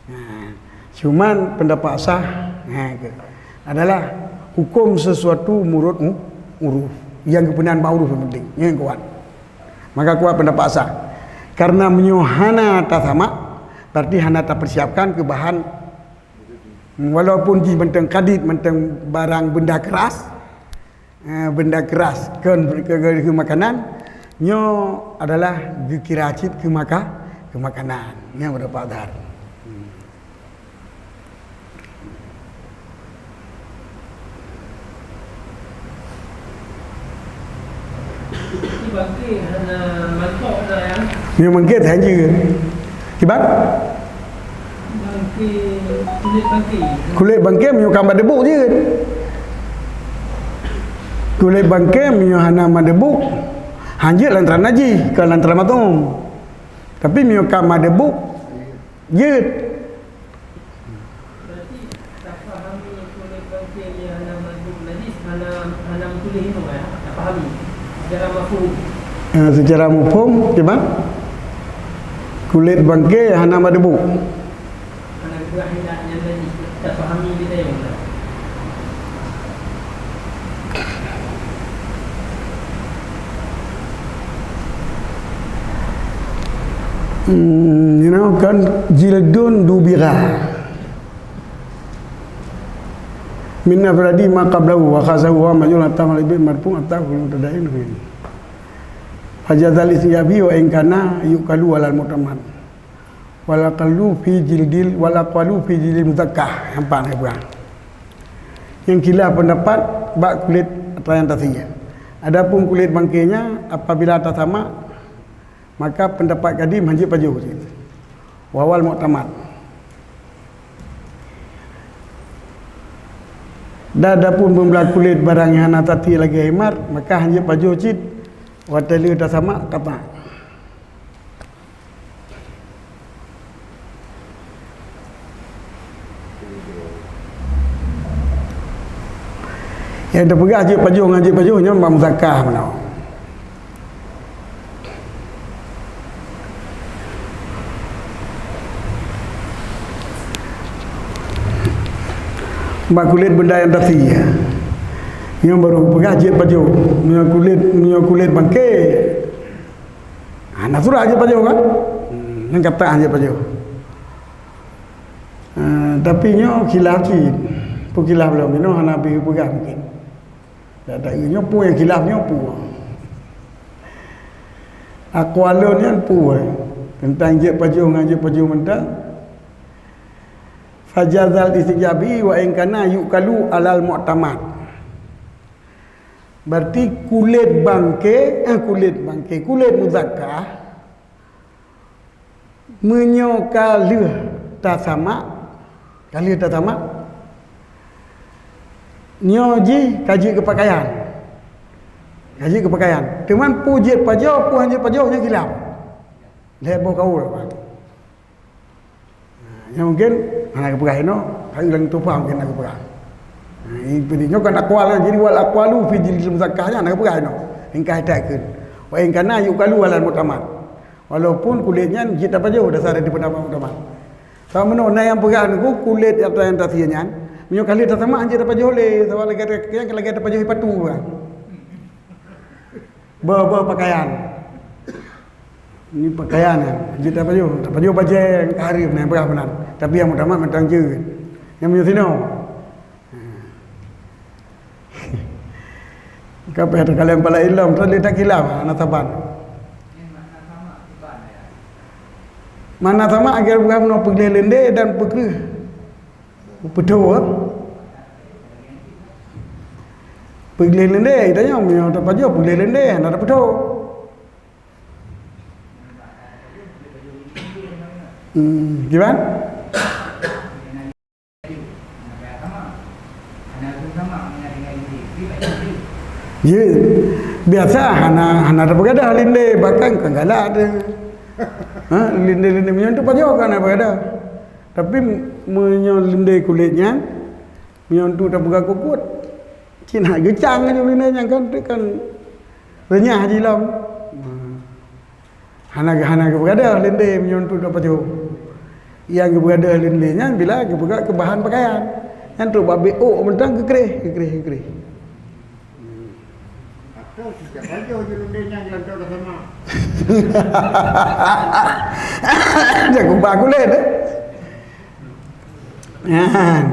Nah, cuman pendapat sah, nah, ke, adalah hukum sesuatu murut u-, uruf. Nyang geupeunan bak uruf nyang penting, nyang kuat. Maka kuat pendapat sah. Karena meunyoe hana tasamak, berarti hana tapersiapkan keu bahan, walaupun jih mantong qadid, mantong barang benda keras, eh, benda keras, kon keu, keu, keu makanan, nyoe adalah geukira cit keu maka-, keu makanan. Nyoe pendapat Azhar. Hmm. Nyoe mangkét hanjeuet. Kiban? Kulét bangké meunyoe ka madebuk jeuet. Kulét bangké meunyoe hana madebuk, hanjeuet lantaran najih, kon lantaran matom. Tapi meunyoe ka madebuk, jeuet. Eh, secara mafhum, kiban? Kulét bangké hana madebuk. Hmm, you know, kan jildun dubira. Min afradi ma qablahu wa khasahu wa majul hatta malibin marfu hatta kullu tadain fi. Fajazal istiabi wa in kana yukalu alal mu'tamad. Wal aqallu fi jildil, wal aqwalu fi jildil muzakkar. Nampak ni bukan? Yang khilaf pendapat bak kulét atra nyang tasyi. Adapun kulét bangkénya apabila tasamak, maka pendapat kadim hanjeuet pajoh cit. Wawal muktamad. Dan adapun beumula kulét barang nyang hana tasyi lagée himar, maka hanjeuet pajoh cit watée lheueh tasamak kata. Nyang teupeugah jeuet pajoh ngon jeuet pajoh nyan bak muzakkar meunoe. Bak kulét benda nyang tasyi, ya. Nyoe baru peugah jeuet pajoh. Meunyoe kulét, meunyoe kulét bangké, hana surah jeuet pajoh kan? Hmm, nyan kata jeuet pajoh. Ah, tapi nyoe khilaf cit. Peue khilaf lom, nyoe hana bri peugah mungkin. Dak, dak, nyoe peue nyang khilaf nyoe peue. Aqwalun nyan peue. Teuntang jeuet pajoh ngon jeuet pajoh mantong. Fajazal istijabi wa in kana yukalu alal mu'tamad. Berarti kulét bangké, eh, kulét bangké, kulét muzakkar, meunyoe ka lheueh tasamak, ka lheueh tasamak, nyoe jih ka jeuet keu pakaian. Ka jeuet keu pakaian. Teuma peue jeuet pajoh, peue hana jeuet pajoh, nyan khilaf. Lhée boh kaul. Nyan mungkin hana geupeugah inoe, hai lam tufa mungkin hana geupeugah. Nah, ini penting. Nyoe kan aqwal, jadi wal aqwalu fi jildil muzakkar nyan hana geupeugah inoe. Ringkas that kheun. Wa in kana yukalu alal mu'tamad. Walaupun kulét nyan jeuet tapajoh dasar dari pendapat ulama. Sabab meunoe na nyang peugah nyoe kulét atau nyang tasyi nyan, meunyoe ka lheueh tasamak jeuet tapajoh lé, sabab lagée, lagée tapajoh ipatu kan. Beuh-beuh pakaian. Ni pakaian nyan. Jeuet tapajoh, tapajoh bajèe nyang ka hareuem nyan, peugah meunan. Tapi nyang meutamah mantong jeuet. Nyang meunyoe sinoe. Ka payah takalon pala ilom, tadi takilam, hana saban. Mana sama agar bukan meunoe peugleh lendeh dan peukreueh. Peutoe. Peugleh lendeh, tanyoe meunyoe tapajoh peugleh lendeh, hana tapeutoe. Hmm, kiban? Ya, biasa hana, hana tapeugadôh lindé, bahkan kon galak teuh. Ha, lindé-lindé meunyoe tu pajoh kon hana tapeugadôh. Tapi meunyoe lindé kulét nyan, meunyoe tu tapeugah kukut, cit hana geucang laju lindé nyan kan, tu kan renyah jilom. Hana, hana geupeugadôh lindé meunyoe untuk tapajoh. Nyang geupeugadôh lindé nyan bila geupeugah keu bahan pakaian. Nyan trok bak beuôk mantong geukreh, geukreh, geukreh. Atau sijak pajoh jih lindé nyan jalan tok sama. Dah kubah kulét, eh. Nyan.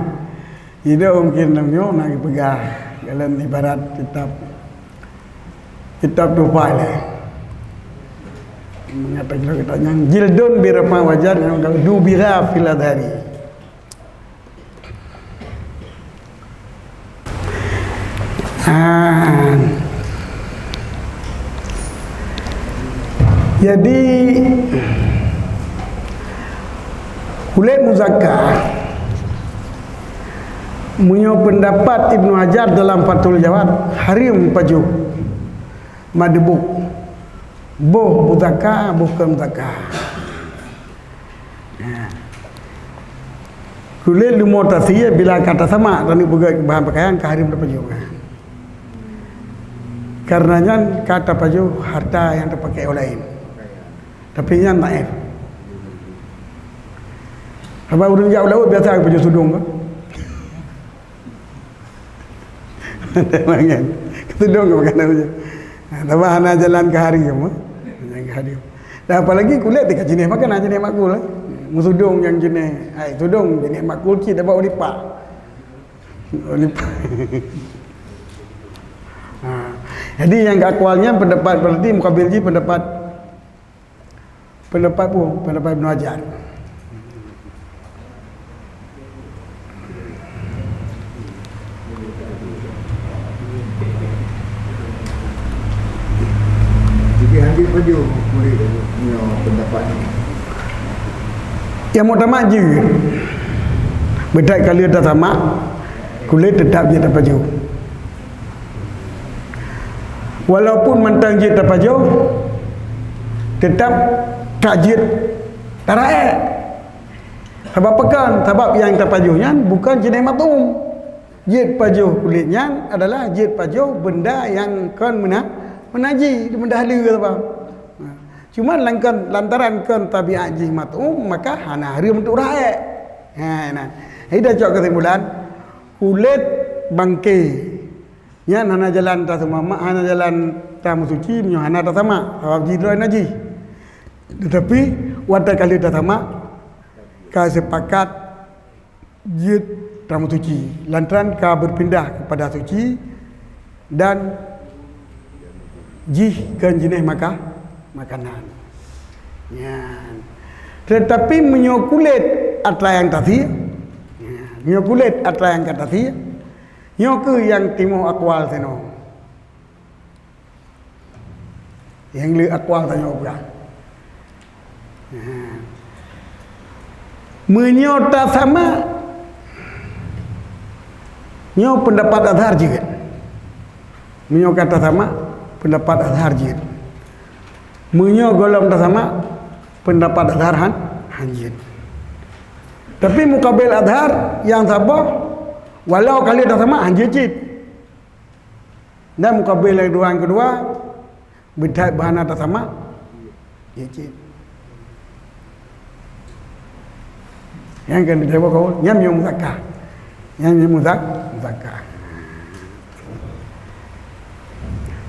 Idok mungkin lam nyoe nak geupeugah dalam ibarat kitab, kitab Tuhfah ilèe. Mengatakan kitab nyang jildun bi rafa'in wa jar, nyang dubira fil adhari. Ah. Jadi, kulét muzakka, meunyoe peundapat Ibnu Hajar dalam Fathul Jawad, hareuem pajoh madbugh, boh muzakka, boh kon muzakka. Kulét leumo tasie bila ka tasamak, taneuk peugöt bahan pakaian, ka hareuem tapajoh. Karena nyan ka tapajoh harta nyang tapakèe ureueng laén. Tapi nyan dhaif. Sabab ureueng jak u laôt biasa geupajoh sudong kan. Mangat. Keutudong keu makanan je. Ha, tambah hana jalan keu hareuem, ha. Jalan keu hareuem. Dan apalagi kulét teuka jeunèh makanan, jeunèh makul, eh. Meusudong nyang jeunèh, ai, sudong jeunèh makul cit, dak bak u lipak. U lipak. Ha. Jadi nyang keu akwal nyan pendapat, berarti mukabil jih pendapat Pendapat peue? Pendapat Ibnu Hajar. Jadi, hadir pajoh kulét nyoe pendapat nyoe. Nyang muktamad jeuet. Beudat ka lheueh tasamak, kulét teutap jeuet tapajoh. Walaupun mantong jeuet tapajoh, teutap ka jeuet taraék. Sabab peue kan? Sabab nyang tapajoh nyan bukon jeunèh mat'um. Jeuet pajoh kulét nyan adalah jeuet pajoh benda nyang kon meuna-, meunaji, benda haleue sabab. Cuman langkon, lantaran kon tabiat jih mat'um, maka hana hareuem untuk raék. Ha, nah. Jadi, dah cok kesimpulan, kulét bangke. Nyan hana jalan taseumama-, hana jalan tameusuci meunyoe hana tasamak, sabab jih droe najih. Teutapi watèe ka lheueh tasamak, ka sepakat jeuet tameusuci, lantaran ka berpindah kepada suci dan jih kon jeunèh maka-, makanan. Nyan. Teutapi meunyoe kulét atra nyang tasie, nyan, meunyoe kulét atra nyang ka tasie, Nyoe kheueh nyang timoh akwal sinoe. Nyang le akwal tanyoe peugah. Ha. Meunyoe tasamak, nyoe pendapat Azhar jeuet. Meunyoe ka tasamak, pendapat Azhar jeuet. Meunyoe gohlom tasamak, pendapat Azhar han, han jeuet. Tapi mukabil Azhar nyang saboh, walau ka lheueh tasamak, han jeuet cit. Dan mukabil nyang dua, nyang keudua, beudat bak hana tasamak, jeuet cit. Nyang kan dijaweueb kaul, nyan nyang muzakka. Nyan nyang muzak-, muzakka.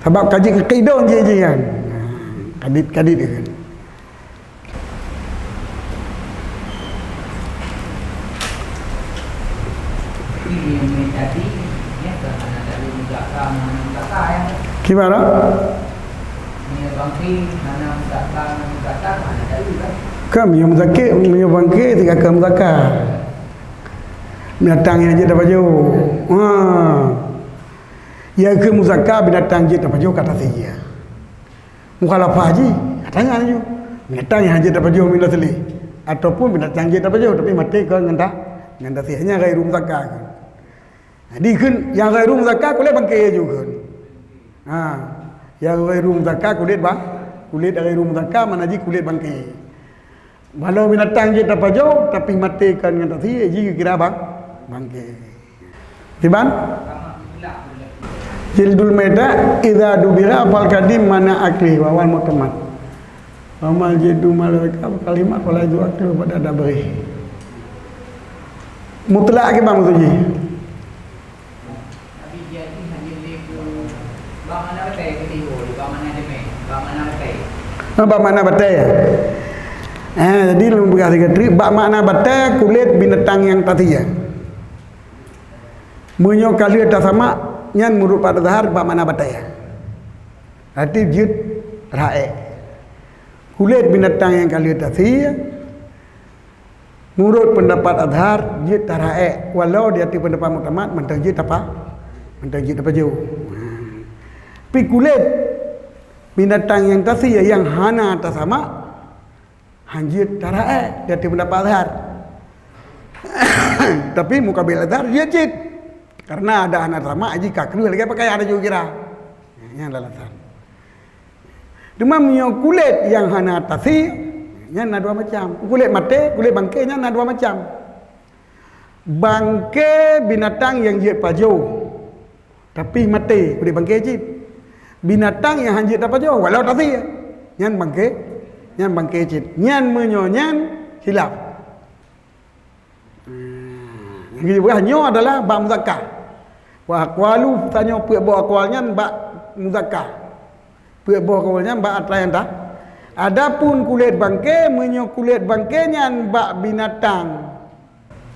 Sabab ka jeuet keu keudong jih, jih kan. Kadit-kadit kan. Kiban? Kan meunyoe muzakka, meunyoe bangke, tika keu muzakka. Binatang nyang jeuet tapajoh. Ha. Ya keu muzakka binatang jeuet tapajoh ka tasie. Mukhalafah jih, katanya laju. Binatang nyang jeuet tapajoh min asli. Ataupun binatang jeuet tapajoh, tapi maté kon ngon ta-, ngon tasie. Nyan ghairu muzakka kan. Jadi kan nyang ghairu muzakka kulét bangke ju kan. Ha. Nyang ghairu muzakka kulét ba-, kulét ghairu muzakka makna jih kulét bangke. Walau binatang jeuet tapajoh, tapi maté kon ngon tasie, jih kira bang-, bangke. Kiban? Jildul maitah idza dubigha fal qadim mana akli wa wal mu'tamad. Wa ma jildu ma lam yudbagh kal himar fala yajuzu aklu ba'da dabghi. Mutlak kiban maksud jih? Bak makna batèe, ya? Eh, jadi lôn peugah sigoe treuk, bak makna batèe kulét binatang nyang tasie. Meunyoe ka lheueh tasamak, nyan meunurot pat azhar bak makna batèe. Arti jeuet tarhah èk. Kulét binatang nyang ka lheueh tasie, meunurot peundapat azhar, jeuet tarhah èk, walau di ateueh peundapat muktamad mantong jeuet tapa-, mantong jeuet tapajoh. Pi kulét binatang nyang tasie nyang hana tasamak, han jeuet tarhah èk, di ateueh peundapat azhar. Tapi mukabil azhar jeuet cit. Karena ada hana tasamak, jih ka kreueh lagèe pakaian aju kira. Nyan alasan. Teuma meunyoe kulét nyang hana tasie, nyan na dua macam. Kulét maté, kulét bangke nyan na dua macam. Bangke binatang nyang jeuet pajoh, tapi maté, kulét bangke cit. Binatang nyang han jeuet tapajoh, walau tasie, nyan bangke, nyan bangke cit. Nyan meunyoe nyan khilaf. Hmm, nyang geupeugah nyoe adalah bak muzakka. Wa aqwalu, tanyoe peuet boh aqwal nyan bak muzakka. Peuet boh aqwal nyan bak atra nyang ta-, adapun kulét bangke, meunyoe kulét bangke nyan bak binatang.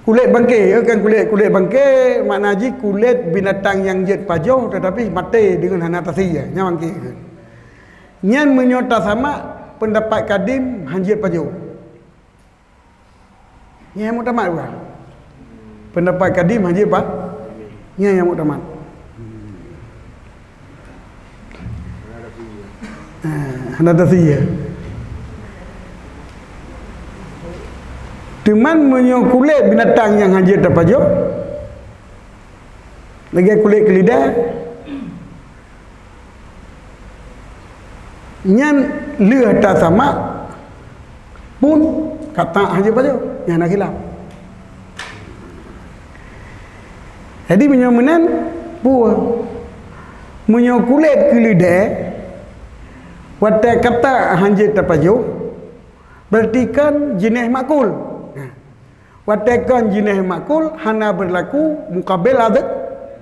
Kulét bangke, ya kan, kulét, kulét bangke makna jih kulét binatang nyang jeuet pajoh tetapi maté deungon hana tasie, nyan bangke. Nyan meunyoe tasamak peundapat kadim han jeuet pajoh. Nyan nyang muktamad bukan? Peundapat kadim han jeuet pa-, nyan nyang muktamad. Ah, hana tasie. Teuma meunyoe kulét binatang nyang han jeuet tapajoh, lagèe kulét keulidèe, nyan lheueh tasamak pun katak han jeuet pajoh, nyan hana khilaf. Jadi meunyoe meunan, peue? Meunyoe kulét keulidèe, watèe katak han jeuet tapajoh, berarti kan jinéh makul. Nah, watèe kon jinéh makul hana beurlaku mukabil adh-,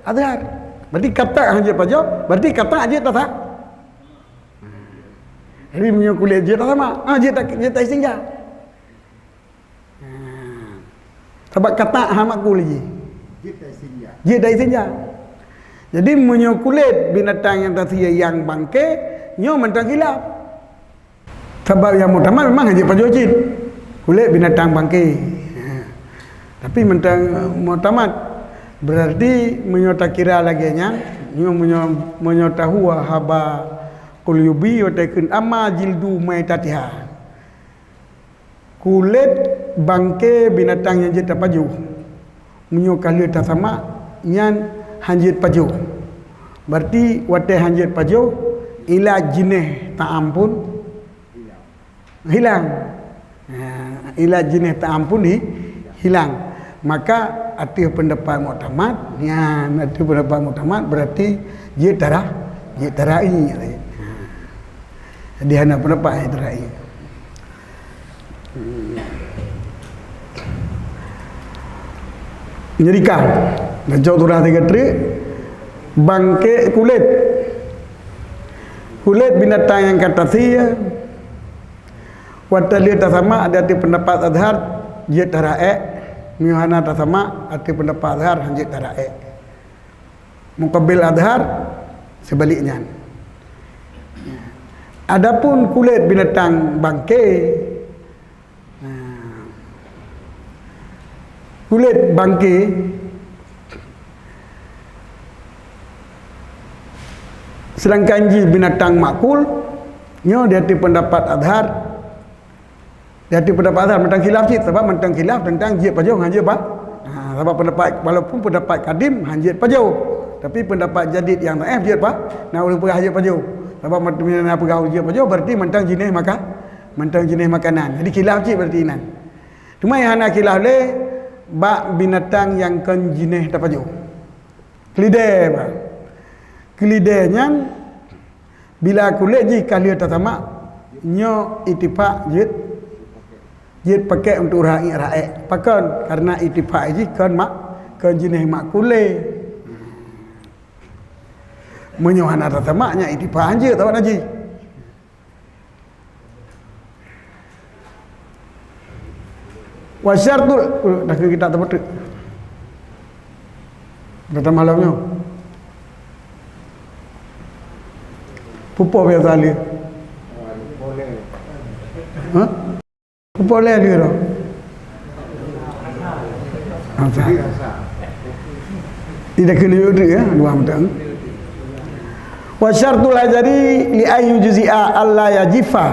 adhar. Berarti katak han jeuet pajoh, berarti katak jeuet tasa-, jadi meunyoe kulét jeuet tasamak, ah, jeuet ta-, jeuet taistinja. Ha. Sabab katak han makul jih. Jeuet taistinja. Jadi meunyoe kulét binatang nyang tasie nyang bangke, nyoe mantong khilaf. Sabab nyang muktamad memang han jeuet pajoh cit kulét binatang bangke. Ha. Tapi mantong muktamad, berarti meunyoe takira lagèe nyan, nyoe meunyoe, meunyoe tahua haba Qultubi watèe kheun amma jildu maitatiha. Kulét bangke binatang nyang jeuet tapajoh, meunyoe ka lheueh tasamak, nyan han jeuet pajoh. Berarti watèe han jeuet pajoh, ilat jinéh ta'am pun hilang. Ha, ilat jinéh ta'am pun hi-, hilang. Maka ateueh peundapat muktamad, nyan ateueh peundapat muktamad berarti jeuet tara-, jeuet tarai. Ha. Jadi hana peundapat jeuet tarai. Meunyeurika, geucok surah tiga trik, bangke kulét. Kulét binatang nyang ka tasie, watée lheueh tasamak di ateueh peundapat azhar, jeuet tarah ék, meunyoe hana tasamak ateueh peundapat azhar, han jeuet tarah ék. Mukabil azhar, seubalik nyan. Adapun kulét binatang bangke, nah, kulét bangke, seudangkan jih binatang makul, nyoe di ateueh peundapat azhar, di ateueh peundapat azhar mantong khilaf cit, sabab mantong khilaf teuntang jeuet pajoh ngon jeuet pa-, ha, sabab peundapat, walaupun peundapat kadim han jeuet pajoh, tapi peundapat jadid nyang dhaif jeuet pa-, na ureuëng peugah jeuet pajoh. Sabab mat-, na peugah jeuet pajoh, berarti mantong jinéh maka-, mantong jinéh makanan. Jadi khilaf cit berarti inan. Teuma nyang hana khilaf lé bak binatang nyang kon jinéh tapajoh. Keulidée, bah. Keulidée nyan bila kulét jih ka lheueh tasamak, nyoe itifak jeuet, jeuet pakék untuk ureuëng rakyat. Pakon? Karena itifak jih kon mak-, kon jinéh makul lé. Meunyoe hana tasamak, nyan itifak han jeuet, tawa najih. Wa syartul, eh, dah keu kitab teupeuteuk. Dah tamah lom nyoe. Pupo biasa lé. Hah? Pupo lé lé dah. Asa. Tidak kena yudri ya, dua macam. Wa syartul hajari li an yujzi'a alla yajifa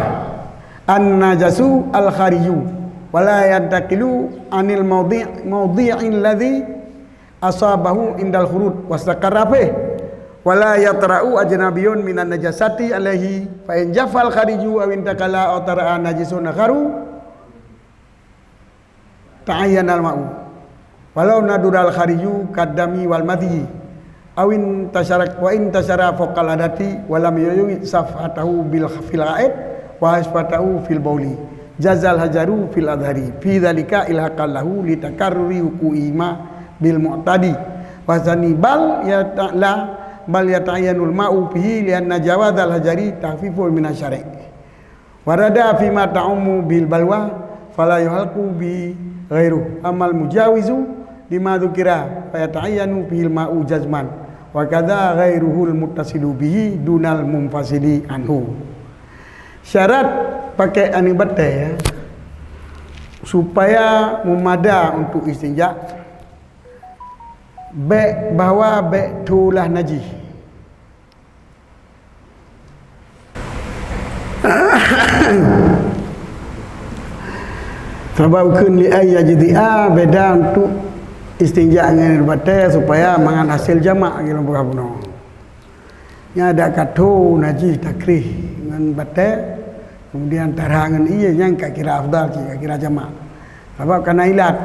an najasu al khariju, wa la yantaqilu anil maudhi', maudhi'il ladzi asabahu indal khurud wastaqarra fih, wa la yatra'u ajnabiyun minan najasati alaihi, fa in jaffal khariju aw intaqala aw tara'a najisun akharu ta'ayyanal ma'u, walau nadural khariju kaddami wal madhi, aw in tasyara, wa in tasyara fawqal adati wa lam yu'id safhatahu bil, fil haid wa hasfatahu fil bauli, jazal hajaru fil azhari fi dzalika ilhaqan lahu li takarruri wuqu'ihima bil mu'tadi. Wa tsani bal yata-, la, bal yata'ayyanul ma'u fihi li anna jawazal hajari takhfifun minasy syari'. Warada fima ta'ummu bil balwa fala yuhalqu bi ghairuh. Amal mujawizu lima dzukira fa yata'ayyanu fihil ma'u jazman, wa kadza ghairuhul muttasilu bihi dunal munfasili anhu. Syarat pakai aneuëk batée, ya, supaya meumada untuk istinja, bék bahwa bék tulah najih. Sabab kheun li an yajzi'a beda untuk istinja ngon batée supaya mangat hasé jamak lagée lôn peugah bunoe. Nyan dak ka tho najih takrih ngon batée, kemudian tarah ngon ié, nyan ka kira afdal cit, ka kira jamak. Sabab kana ilat.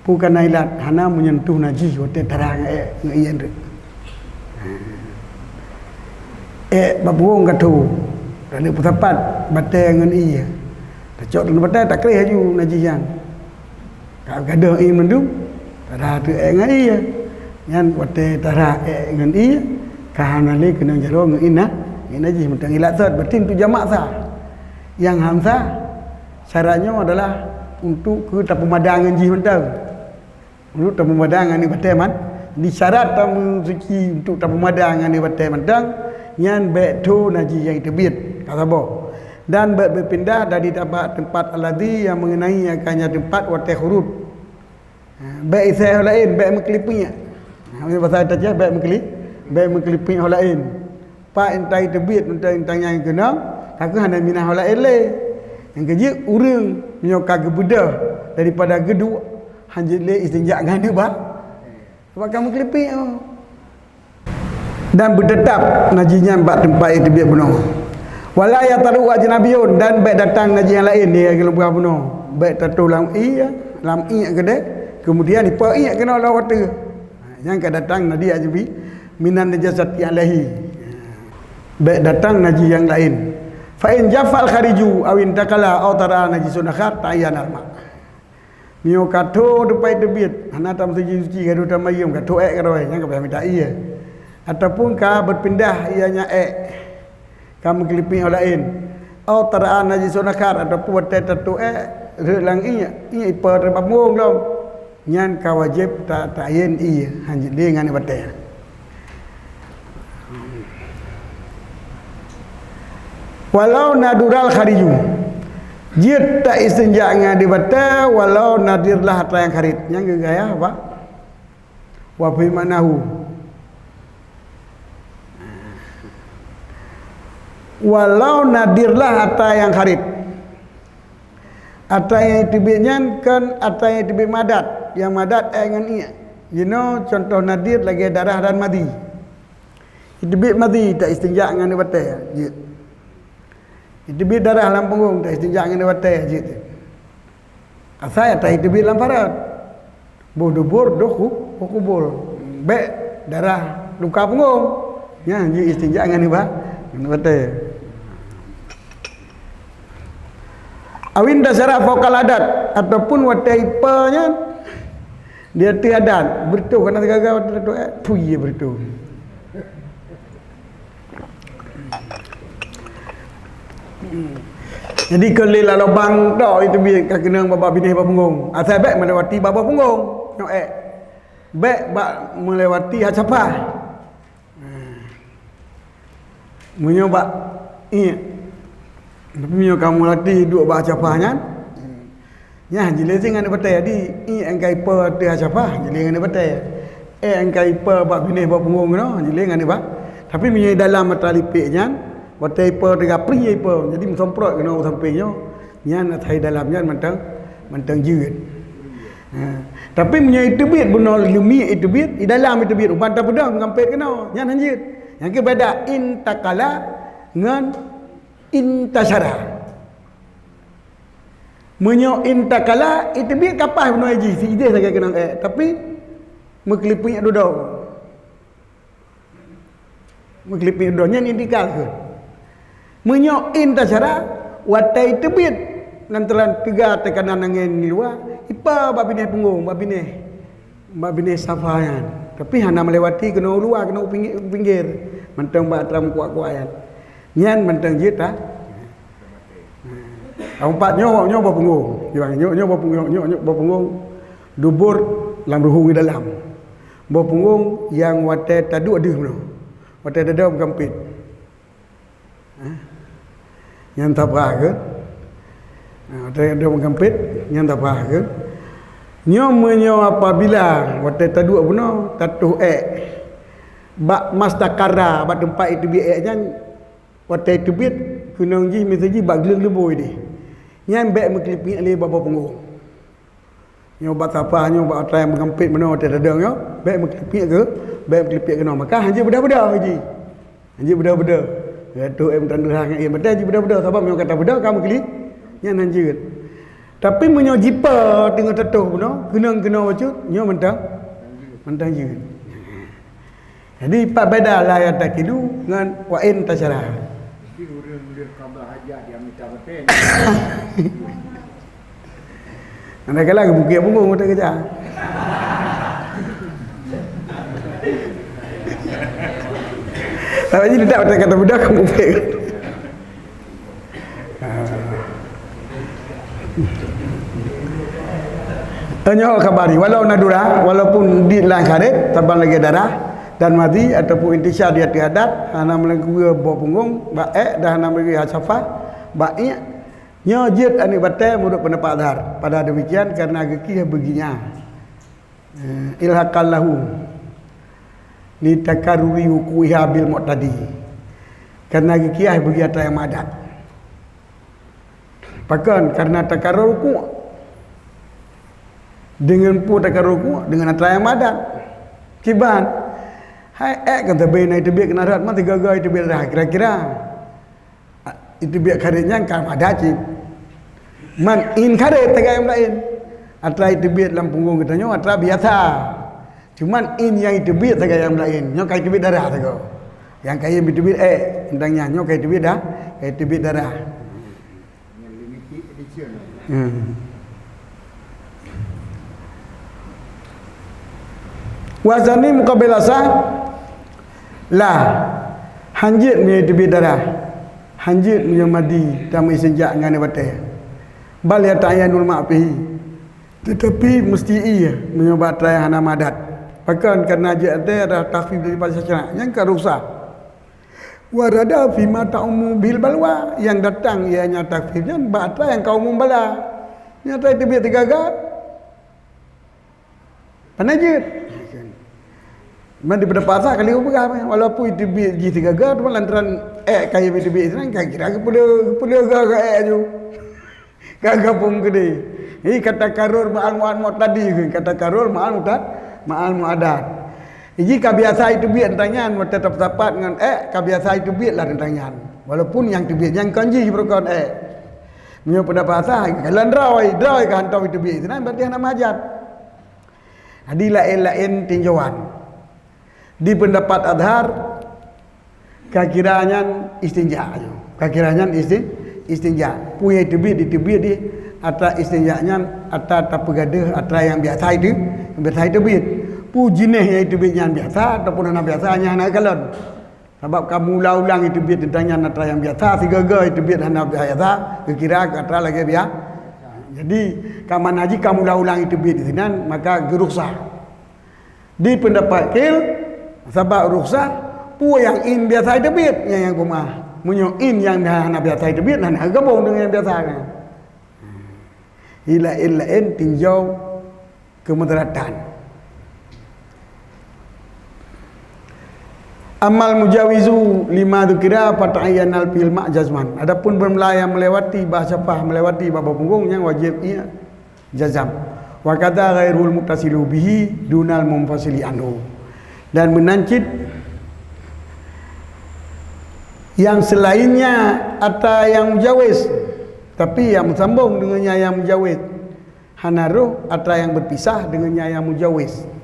Peue kana ilat? Hana meunyentuh najih watée tarah ngon ék, ngon ié. Ék bak puwông ka tho, ka lheueh peusapat batée ngon ié. Tacok teuk batée, takreh laju najih nyan. Ka gadôh ié mandum, tarah teuk ék ngon ié. Nyan watée tarah ék ngon ié, ka hana lé keunong jaroe ngon ié na, ngon najih, mantong ilat sot, berarti untuk jamak sah. Nyang han sah, syarat nyoe adalah untuk keu tapeumada ngon jih mantong. Untuk tapeumada ngon aneuëk batée man-, di syarat tameusuci untuk tapeumada ngon aneuëk batée mantong, nyan bék tho najih nyang teubiet, ka saboh. Dan bék beupindah dari teumpat, teumpat alladzi nyang mengenai akan nyan teumpat watée khurud. Ha, bék isai ho laén, bék meukeulipik. Ha, meunyoe basa teucah bék meukeli-, bék meukeulipik ho laén. Pat intai teubiet, intai, intai nyang keunong, ka kheueh hana minah ho laén lé. Nyang keujeuet ureuëng meunyoe ka geubeudôh daripada geuduek, hanjeuet lé istinja ngon aneuëk ba-, sabab ka meukeulipik, oh. Dan beuteutap najih nyan bak teumpat nyang teubiet bunoe. Wala yataru'u ajnabiyun, dan bék datang najih nyang laén di lagée lôn peugah bunoe. Bék tatuh lam ié, lam iék keudeh, keumudian ipe iék keunoe lam wateue. Nyang ka datang najih ajnabi minan najasati alaihi. Bék datang najih nyang laén. Fa in jaffal khariju aw intaqala aw tara najisun akhar ta'ayyanal ma'. Meunyoe ka tho teumpat teubiet, hana tameusuci-suci, ka duek tamayeuem, ka tho ék keudroe, nyan ka payah mita ié. Ataupun ka beupindah ié nyan ék. Ka meukeulipik nyang laén. Au tara najisun akhar, ataupun watée tatuek rhot lam ié, ié ipe teuh bak punggong lom. Nyan ka wajéb ta-, ta'yin ié, hana jeuet lé ngon ié batée. Walau nadural khariju. Jeuet taistinja ngon ié batée, walau nadir lah atra nyang kharét. Nyang geugaya apa? Wa fi ma'nahu. Walau nadir lah atra nyang kharét. Atra nyang teubiet nyan kon atra nyang teubiet madat. Nyang madat ék ngon ié. Jinoe contoh nadir lagée darah dan madhi. Teubiet madhi taistinja ngon ié batée, jeuet. Teubiet darah lam punggong taistinja ngon ié batée, jeuet. Asai atra teubiet lam faraj. Boh dubur, doh ku-, boh kubul. Bék darah luka punggong. Nyan jeuet istinja ngon ié ba-, ngon ié batée. Awin tasara fokal adat, ataupun watée ipe nyan di ateueh adat, beureutoh kana sigaga watée tatuek, pui beureutoh. Jadi kon lé lam lubang tok ié teubiet ka keunong bak binéh bak punggong. Asai bék meulewati bak boh punggong. Nyoe ék. Bék bak meulewati ha capah. Meunyoe bak ié. Tapi meunyoe kamoe lati duek bak ha capah nyan, nyan jilé ngon ié batée. Jadi ié nyang ka ipe teuh ha capah, jilé ngon ié batée. Ék nyang ka ipe bak binéh bak punggong keunoe, jilé ngon ié ba-, tapi meunyoe dalam atra lipek nyan, watée ipe teuh gaprih ié ipe. Jadi meusomprot keunoe sampéng nyoe, nyan asai dalam nyan mantong, mantong jeuet. Ha. Tapi meunyoe ié teubiet bunoe leumiek ié teubiet, di dalam ié teubiet, uban tapeudoh meugampét keunoe, nyan hana jeuet. Nyang keu beda intakala ngon intasyara. Meunyoe intakala, ié teubiet ka paih bunoe jih, si idéh sagai keunong ék, tapi meukeulipik dudoe. Meukeulipik dudoe, nyan intikal keuh. Meunyoe intasyara, watée teubiet, nan teulan teuga teukanan angén di luwa, ipe bak binéh punggong, bak binéh, bak binéh safa nyan. Tapi hana meulewati keunoe u luwa, keunoe u pinggé-, u pinggir. Mantong bak atra meukuak-kuak nyan. Nyan mantong jeuet, ha? Empat nyoe, nyoe boh punggong. Nyoe, nyoe, nyoe boh punggong, nyoe, nyoe boh punggong. Dubur lam ruhueng di dalam. Boh punggong nyang watée taduek deuh bunoe. Watée taduek meugampét. Ha? Nyan tapah keuh. Ha, watée taduek meugampét, nyan tapah keuh. Nyoe meunyoe apabila watée taduek bunoe, tatoh ék. Bak mastakara, bak teumpat ié teubiet ék nyan, watée teubiet, keunong jih miseue jih bak gleueng leuboi deh. Nyan bék meukeulipik lé bak boh punggong. Nyoe bak safa, nyoe bak atra nyang meugampét bunoe watée tadong nyoe, bék meukeulipik keuh, bék meukeulipik keunoe. Maka hana jeuet beudôh-beudôh jih. Hana jeuet beudôh-beudôh. Ratu M tan deuh ngon ié batée jih beudôh-beudôh, sabab meunyoe ka tabeudoh ka meukeulipik, nyan hana jeuet. Tapi meunyoe jipe teungoh tatoh bunoe, keunong keunoe bacut, nyoe mantong, mantong jeuet. Jadi, pat beda la yatakilu ngon wa intasyara. Jadi, ureueng-ureueng ka beuhajat di Amitabh Bachchan. Anda kala ke bukit punggong, udah kerja. Tapi jadi tak, kata budak kamu. Tanyoe khabari, walau nadura, walaupun di lam kharét, saban lagée darah, dan madhi, ataupun intisyar di ateueh adat, hana meulangkue boh punggong, bak ék, dan hana meulangkue ha capah, bak ié. Nyoe jeuet aneuëk batée meunurot peundapat azhar. Pada demikian, karena geukiah beuginya. Eh, ilhaqan lahu litakarruri wuqu'iha bil mu'tadi. Karena geukiah bagi atra nyang madat. Pakon? Karena takarrur rukuk. Dengan peue takarrur rukuk? Dengan atra nyang madat. Kiban? Hai ék kan tabe na teubiet keunan rot, man teugaga teubiet dah kira-kira. Iteubiet kharét nyan ka madat cit. Man in kharét teuga nyang laén. Atra iteubiet lam punggong geutanyoe atra biasa. Cuman in nyang iteubiet teuga nyang laén. Nyoe ka iteubiet darah teuga. Nyang kayém iteubiet ék, teuntang nyan nyoe ka iteubiet dah, ka iteubiet darah. Hmm. Wasani mukabil asa lah, hanjeuet meunyoe teubiet darah. Hanjeuet meunyoe mandi dan meuistinja ngon air batée. Bal yata'ayyanul ma' fihi. Teutapi meusti ie meunyoe bak atra nyang hana meuadat. Pakon? Kareuna jeuet atra adalah takhfif daripada syarat nyang ka rukhsah. Warada fima ta'ummu bihil balwa, nyang datang ianya takhfif nyan bak atra nyang ka umum bala. Nyang atra teubiet teugaga, Pandai jeuet. Man di pendapat sah kali peugah, walaupun teubiet jih teugaga, teuma lantaran ék kayém teubiet sinan, ka kira geupeuleueh, geupeuleueh gaga ék ju. Gaga phon keudeh. Jadi kata karor ma'al mu'ad mu'tadi, kata karor ma'al mu'tad, ma'al mu'adat. Jadi ka biasa teubiet teuntang nyan, watée tapeusapat ngon ék, ka biasa teubiet lah teuntang nyan. Walaupun nyang teubiet nyan kon jih, bukan ék. Meunyoe pendapat sah, kalon droe, droe ka hantom teubiet sinan, berarti hana meuhajat. Jadi laén-laén tinjauan. Di pendapat Azhar, ka kira nyan istinja ju. Ka kira nyan isti-, istinja. Peue nyang teubiet diteubiet di atra istinja nyan, atra tapeugadeuh atra nyang biasa itu, nyang biasa teubiet. Peue jinéh nyang teubiet nyan biasa ataupun hana biasa, nyan hana kalon. Sabab ka meuulang-ulang iteubiet teuntang nyan atra nyang biasa, sigoe-goe iteubiet hana biasa, geukira keu atra lagée bia-, jadi, ka mana jih ka meuulang-ulang iteubiet disinan, maka geurukhsah. Di pendapat qil, sabab rukhsah, peue nyang in biasa iteubiet, nyan nyang keumah. Meunyoe in nyang hana biasa iteubiet, hana gabong deungon nyang biasa nyan. Laén-laén tinjau keumudaratan. Ammal mujawizu lima dzukira fata'ayyanal fihil ma' jazman. Adapun bermula nyang melewati bak syafah, melewati bak bak punggong, nyang wajéb ie jazam. Wa kadza ghairuhul muttasilu bihi dunal munfasili anhu. Dan meunan cit nyang selainnya atra nyang mujawiz, tapi nyang meusambong deungon nyang, nyang mujawiz. Hana roh atra nyang beupisah deungon nyang, nyang mujawiz.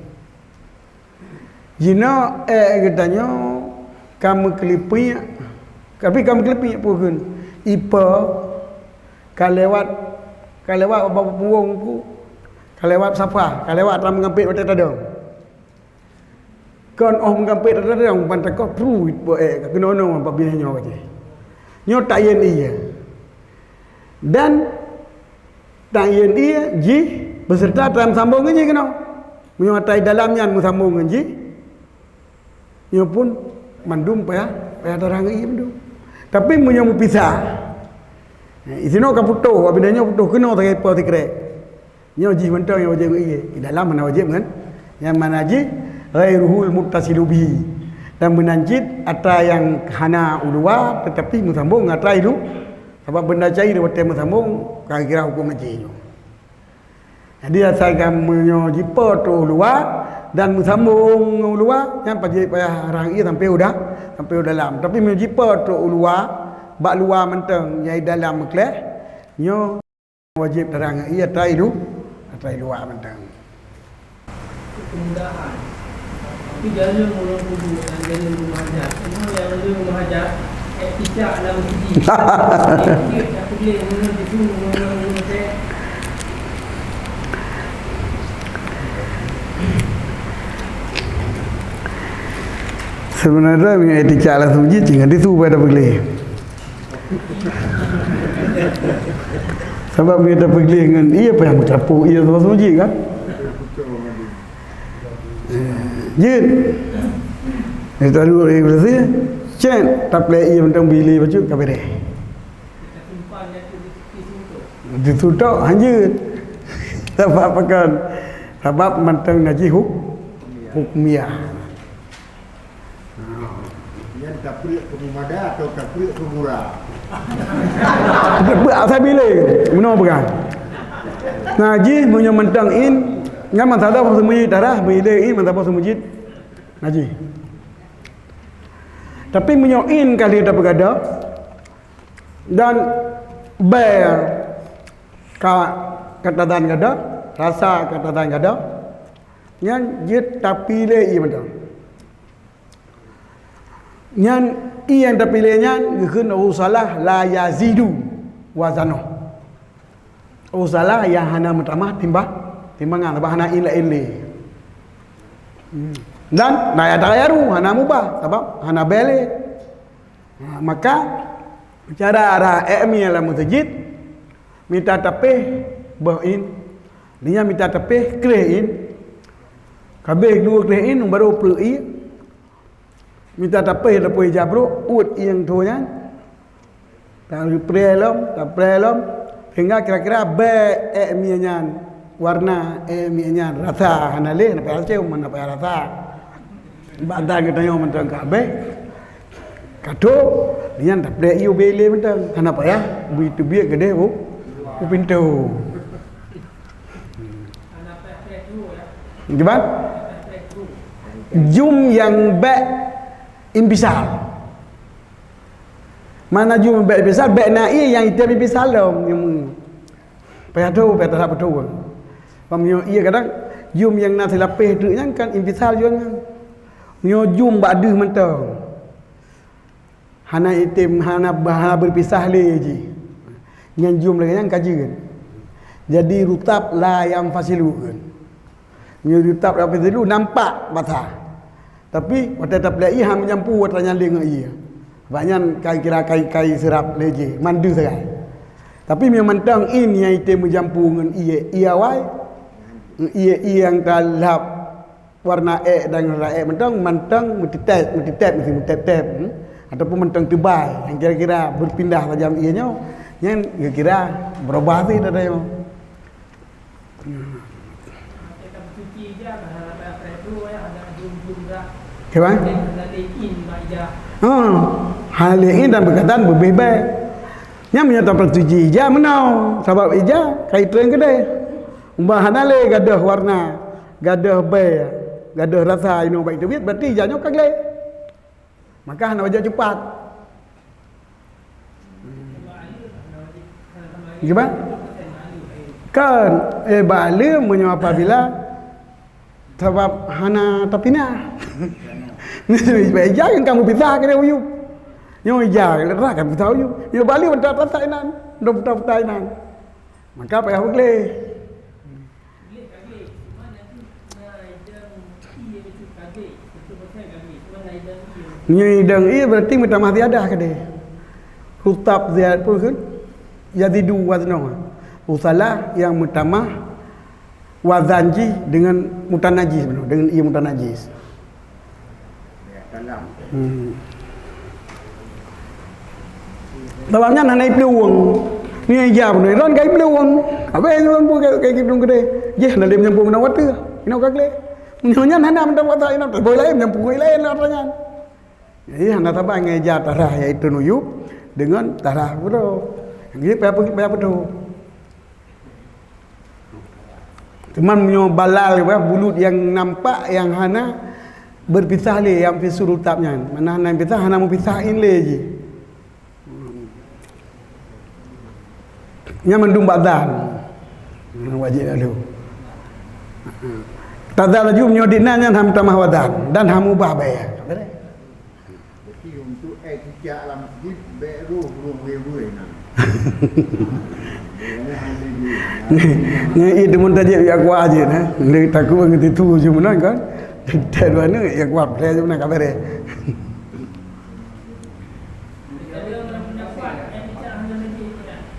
Jinoe ék geutanyoe ka meukeulipik, tapi ka meukeulipik peue kheun? Ipe ka lewat, ka lewat bak punggong ku, ka lewat syafah, ka lewat atra meungampét watée tadong. Kon óh meungampét atra tadong, ban takoh pruet bak ék, ka keunoe-noe bak binéh nyoe watée. Nyoe ta'ayyan ie. Dan ta'ayyan ie jih beuseureuta atra meusambong ngon jih keunoe. Meunyoe atra dalam nyan meusambong ngon jih, nyoe pun mandum payah, payah tarang ie mandum. Tapi meunyoe meupisah, eh, isinoe ka putôh, abéh nyoe putôh keunoe sagai po sikrek. Nyoe jih mantong nyang wajéb ngon ie. Di dalam hana wajéb ngon, nyang mana jih ghairuhul muttasilu bihi. Dan meunan cit atra nyang hana u luwa tetapi meusambong ngon atra i lu-, sabab benda cair watée meusambong ka kira huköm najih nyoe. Jadi asai ka meunyoe jipo trok u luwa dan meusambong ngon u luwa, nyan pajoh payah rang ie sampoe u da-, sampoe u dalam. Tapi meunyoe jipo trok u luwa, bak luwa mantong nyang i dalam meukleh, nyoe wajéb tarang ie atra i lu-, atra i luwa mantong. Kemudahan. Tapi jalan ureuëng kubu dan jalan rumah hajat. Semua yang ada rumah hajat, eh, picak dalam segi. Dia tak boleh mengenai itu, mengenai itu, Sebenarnya, meunyoe itikad lam masjid, jangan tisu pada peugleh. Sabab meunyoe tapeugleh ngon ie, payah meucapok ie lam masjid kan? Jeuet. Meunyoe taduek ie beurasih, cét, taplek ie mantong bile bacut ka beureh. Ditutok hanjeuet. Sabab pakon? Sabab mantong najih huk-, hukmiah. Nyan taprek peumumada atau taprek peumura? Taprek asai bile, meunoe peugah. Najih meunyoe mantong in, nyan meusaboh seumeujid darah, bile in meusaboh seumeujid najih. Tapi meunyoe in ka lheueh tapeugada, dan bèe ka, ka tadan gada, rasa ka tadan gada, nyan jeuet tapilée ie mantong. Nyan ie nyang tapilée nyan geukheun ghuslah la yazidu wazanoh. Ghuslah nyang hana meutamah timbang, timbangan, sabab hana in laén lé. Hmm. Dan la yataghayaru, hana mubah, sabab hana bèe lé. Ha, maka Cara rhah ék mie lam meuseujid, mita tapéh boh in, lheuh nyan mita tapéh kreh in, ka abéh dua kreh in baru peureuek ie, mita tapéh lapôi ija brok, uet ie nyang tho nyan, tapreh lom, tapreh lom, sehingga kira-kira bèk ék mie nyan, warna ék mie nyan, rasa hana lé, hana payah cium, hana payah rasa. Bak dan geutanyoe mantong ka abéh. Ka tho, nyan tapreh ie ubé lé mantong. Hana payah bri teubiet keudeh u, u pintoe. Kiban? Jum nyang bèk inpisal. Mana jum bèk inpisal, bèk na ie nyang item inpisal lom. Payah tho, payah teuhap beutôi. Meunyoe ie kadang jum nyang na silapéh treuk nyan kan inpisal jum nyan. Meunyoe jum bak deuh mantong, hana item, hana, hana beupisah lé jih. Nyan jum lagèe nyan ka jeuet. Jadi rutab la yanfasilu kan. Meunyoe rutab la yanfasilu nampak basah. Tapi watèe taplek ie han meujampu watèe nyan lé ngon ie. Bak nyan kai kira kai, kai seurap lé jih, mandeuh sagai. Tapi meunyoe mantong in nyang item meujampu ngon ie, ie awai, ie, ie nyang talhap warna ék dan rasa ék mantong, mantong meutitép, meutitép, meusi meutép-tép, hmm? Ataupun mantong teubai, nyang kira-kira beupindah tajam ie nyoe, nyan geukira beurubah sih dada nyoe. Hmm. Kiban? Ha, hana lé in dan beukatan beubeh bèe. Nyan meunyoe tapeureuti ija meunoe, sabab ija ka itrön keudeh. Umpama hana lé gadôh warna, gadôh bèe, gadôh rasa inoe bak teubiet, berarti ija nyoe ka gleh. Maka hana wajéb cupat. Kiban? Kan, eh, bak aleuem meunyoe apabila sabab hana tapinah. Bak ija kan kamoe pisah keudeh u yup. Nyoe ija kan pisah u yup. Nyoe bak aleuem mantong rasa inan, dong puta-puta inan. Maka payah peugleh. Meunyoe idong ie berarti meutamah ziyadah keudeh. Rutab ziyadah pun kan? Yazidu wazna. Rutab nyang meutamah wazan jih deungon mutanajis, deungon ie mutanajis. Hmm. Sabab nyan hana iplueng. Ni ija pun ron ka iplueng. Habéh nyoe pun ka, ka iplueng keudeh. Jih hana lé meujampu meunan watèe. Inoe ka gleh. Nyoe nyan hana meunan watèe inoe. Boh laén meujampu boh laén lah nyan. Jadi hana saban ngon ija tarhah yaitu nuyub deungon tarhah putôh. Jadi payah payah putôh. Teuma meunyoe balal, bulut nyang nampak nyang hana beupisah lé, nyang fisurutab nyan, mana hana pisah, hana meupisah in lé jih. Nyan mandum bak zan. Wajéb laju. Tazan laju meunyoe dinan nyan han tamah wazan dan han ubah bèe. Jadi untuk ék cicak lam masjid, bèk roh, roh wewe na. Nyan ie teumon tajak jak kuah jih na. Lé takot ngon titu jih meunan kan. Teutek dua aneuk jak kuah plè jih meunan ka bèrèh.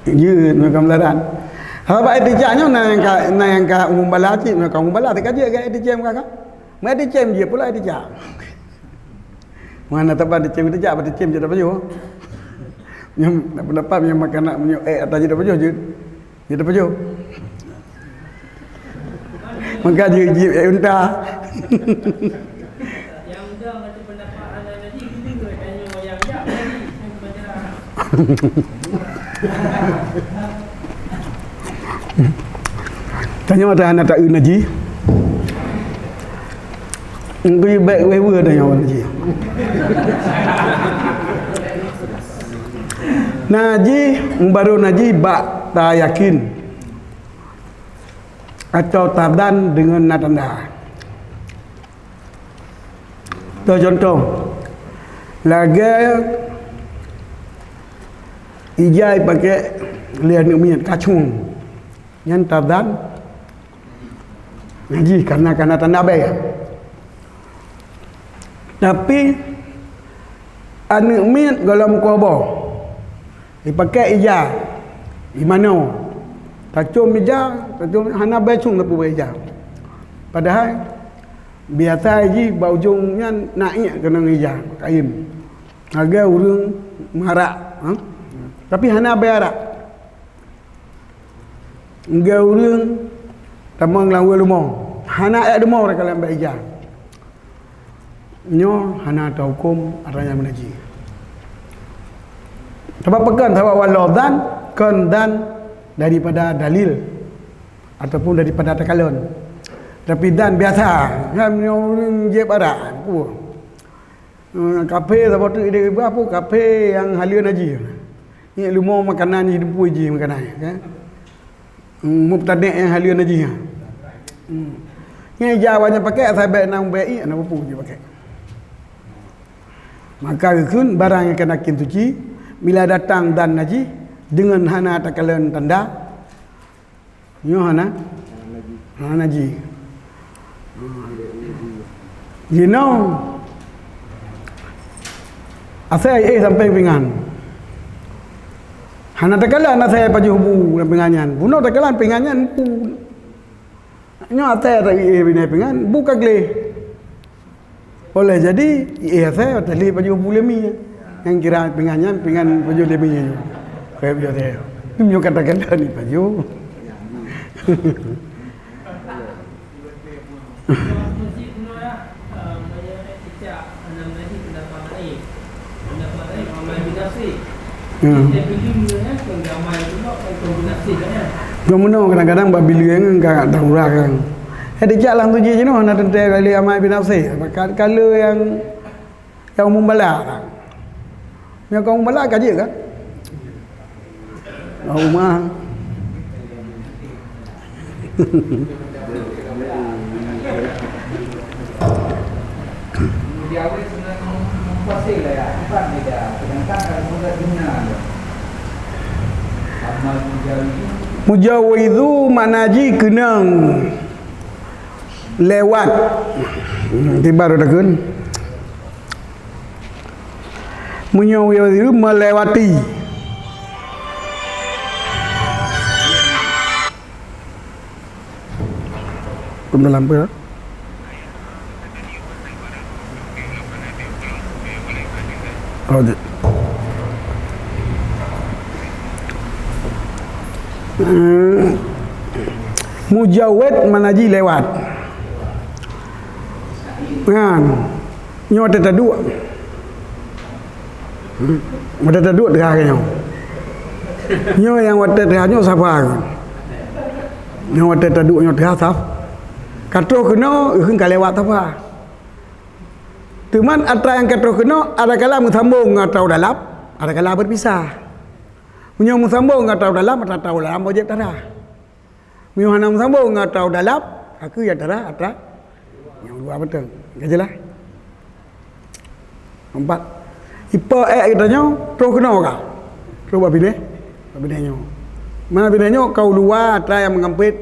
Jeuet makam laran. Haba ék cicak nyoe na nyang ka, na nyang ka umum bala cit, makam umum bala teuka jeuet ka ék cicak makam. Meu ék cicak jeuet pula ék cicak. Mana taban teucém, teucém, teucém jeuet tapajoh. Nyang pendapat nyang makanan meunyoe ék ata jeuet tapajoh jeuet. Jeuet tapajoh. Maka jeuet, jeuet ék unta. Tanyoe ata hana taeu najih. Engkau bèk wewe tanyoe najih. Najih, baru najih bak tayakin atau tadan deungon na tanda. Contoh, lagèe ija ipakèk lé aneuk miet kacung, nyan tazan najih karena, karena tanda bèe. Tapi aneuk miet gohlom kuboh, Jipakèk ija, imanoe. Tacôm ija, tacôm hana bèe cong tapeubuet ija. Padahai biasa jih bak ujong nyan na iék keunong ija, kain. Lagèe ureueng meuarak, ha? Tapi hana bèe arak. Lagèe ureueng tamong lam lumo, hana ék lumo raka lam bèe ija. Nyoe hana teuhuköm atra nyang meunajih. Sabab pakon? Sabab walau zan, kon zan daripada dalil ataupun daripada takalon. Tapi zan biasa, nyan meunyoe ureueng jieb arak, peue? Eh, kaphé saboh teuk idéh ribu apa? Kaphé nyang haleue najih. Ngieng lumo makanan jih, dumpui jih makanan, kan? Hmm, mubtadi' nyang haleue najih nyan. Hmm. Nyan ija awak nyan pakèk, asai bèk na ubé iék, na peue jih pakèk. Maka geukheun barang nyang keunakin suci, bila datang zan najih deungon hana takalon tanda, nyoe hana, hana najih. Jinoe asai éh sampéng pingan. Hana takalon asai pajoh bu lam pingan nyan. Bunoe takalon pingan nyan bu. Nyoe asai ta éh binèh pingan, bu ka gleh. Oleh jadi, éh asai ta lé pajoh bu lé mi. Nyang kira pingan nyan, pingan pajoh lé mi nyoe. Kayak biasa. Nyoe ka takalon ni pajoh. Hmm. Nyoe meunoe kadang-kadang bak bileue ngon ka daurah kan. Eh, dijak lam tu jih jinoe na teuntèe kali amai binafsi. Ka, ka le nyang Nyang umum bala. Nyang ka umum bala ka jeuet kan? Ka umum. Mujawizun makna jih keunong lewat. Tiba dah takheun. Meunyoe meulewati. Pun dalam apa? Oh, di-, hmm, mujawid makna jih lewat. Kan? Nyoe watèe taduek. Hmm. Watèe taduek teuhah nyoe. Nyoe nyang watèe teuhah nyoe safa. Nyoe watèe taduek nyoe teuhah saf. Ka troh keunoe, ka lewat safa. Teuma atra nyang ka troh keunoe, adakala meusambong ngon atra dalam, adakala beupisah. Meunyoe meusambong ngon atra dalam, atra dalam wajéb tarah. Meunyoe hana meusambong ngon atra dalam, ka keuh nyang tarah atra nyang luwa mantong. Ka jeulaih? Empat. Ipa ék geutanyoe, troh keunoe ka. Troh bak binéh, bak binéh nyoe. Mana binéh nyoe ka u luwa atra nyang meugampét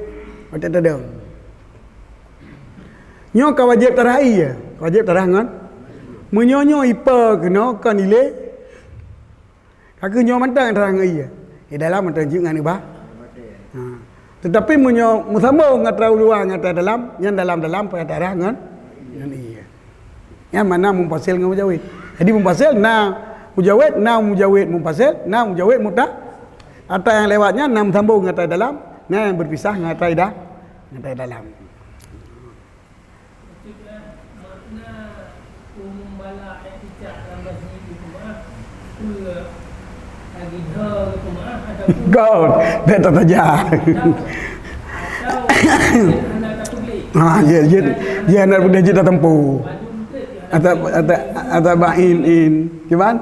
watèe tadong. Nyoe ka wajéb tarah ie, ka wajéb tarah ngon. Meunyoe nyoe ipa keunoe kon ilé, ka keuh nyoe mantong tarah ngon ie. Di dalam mantong jeuet ngon iba. Ha. Teutapi meunyoe meusambong ngon atra luwa ngon atra dalam, nyan dalam-dalam payah tarah ngon, ngon ie. Nyan makna munfasil ngon mujawid. Jadi munfasil na mujawid, na mujawid munfasil, na mujawid muta-, atra nyang lewat nyan na meusambong ngon atra dalam, na nyang beupisah ngon atra ida-, ngon atra dalam. Gaul, bèk tataja. Ha, ya, ya, ya, nak udah jeuet tatempo. Atau, atau, atau bak in, in. Cuman?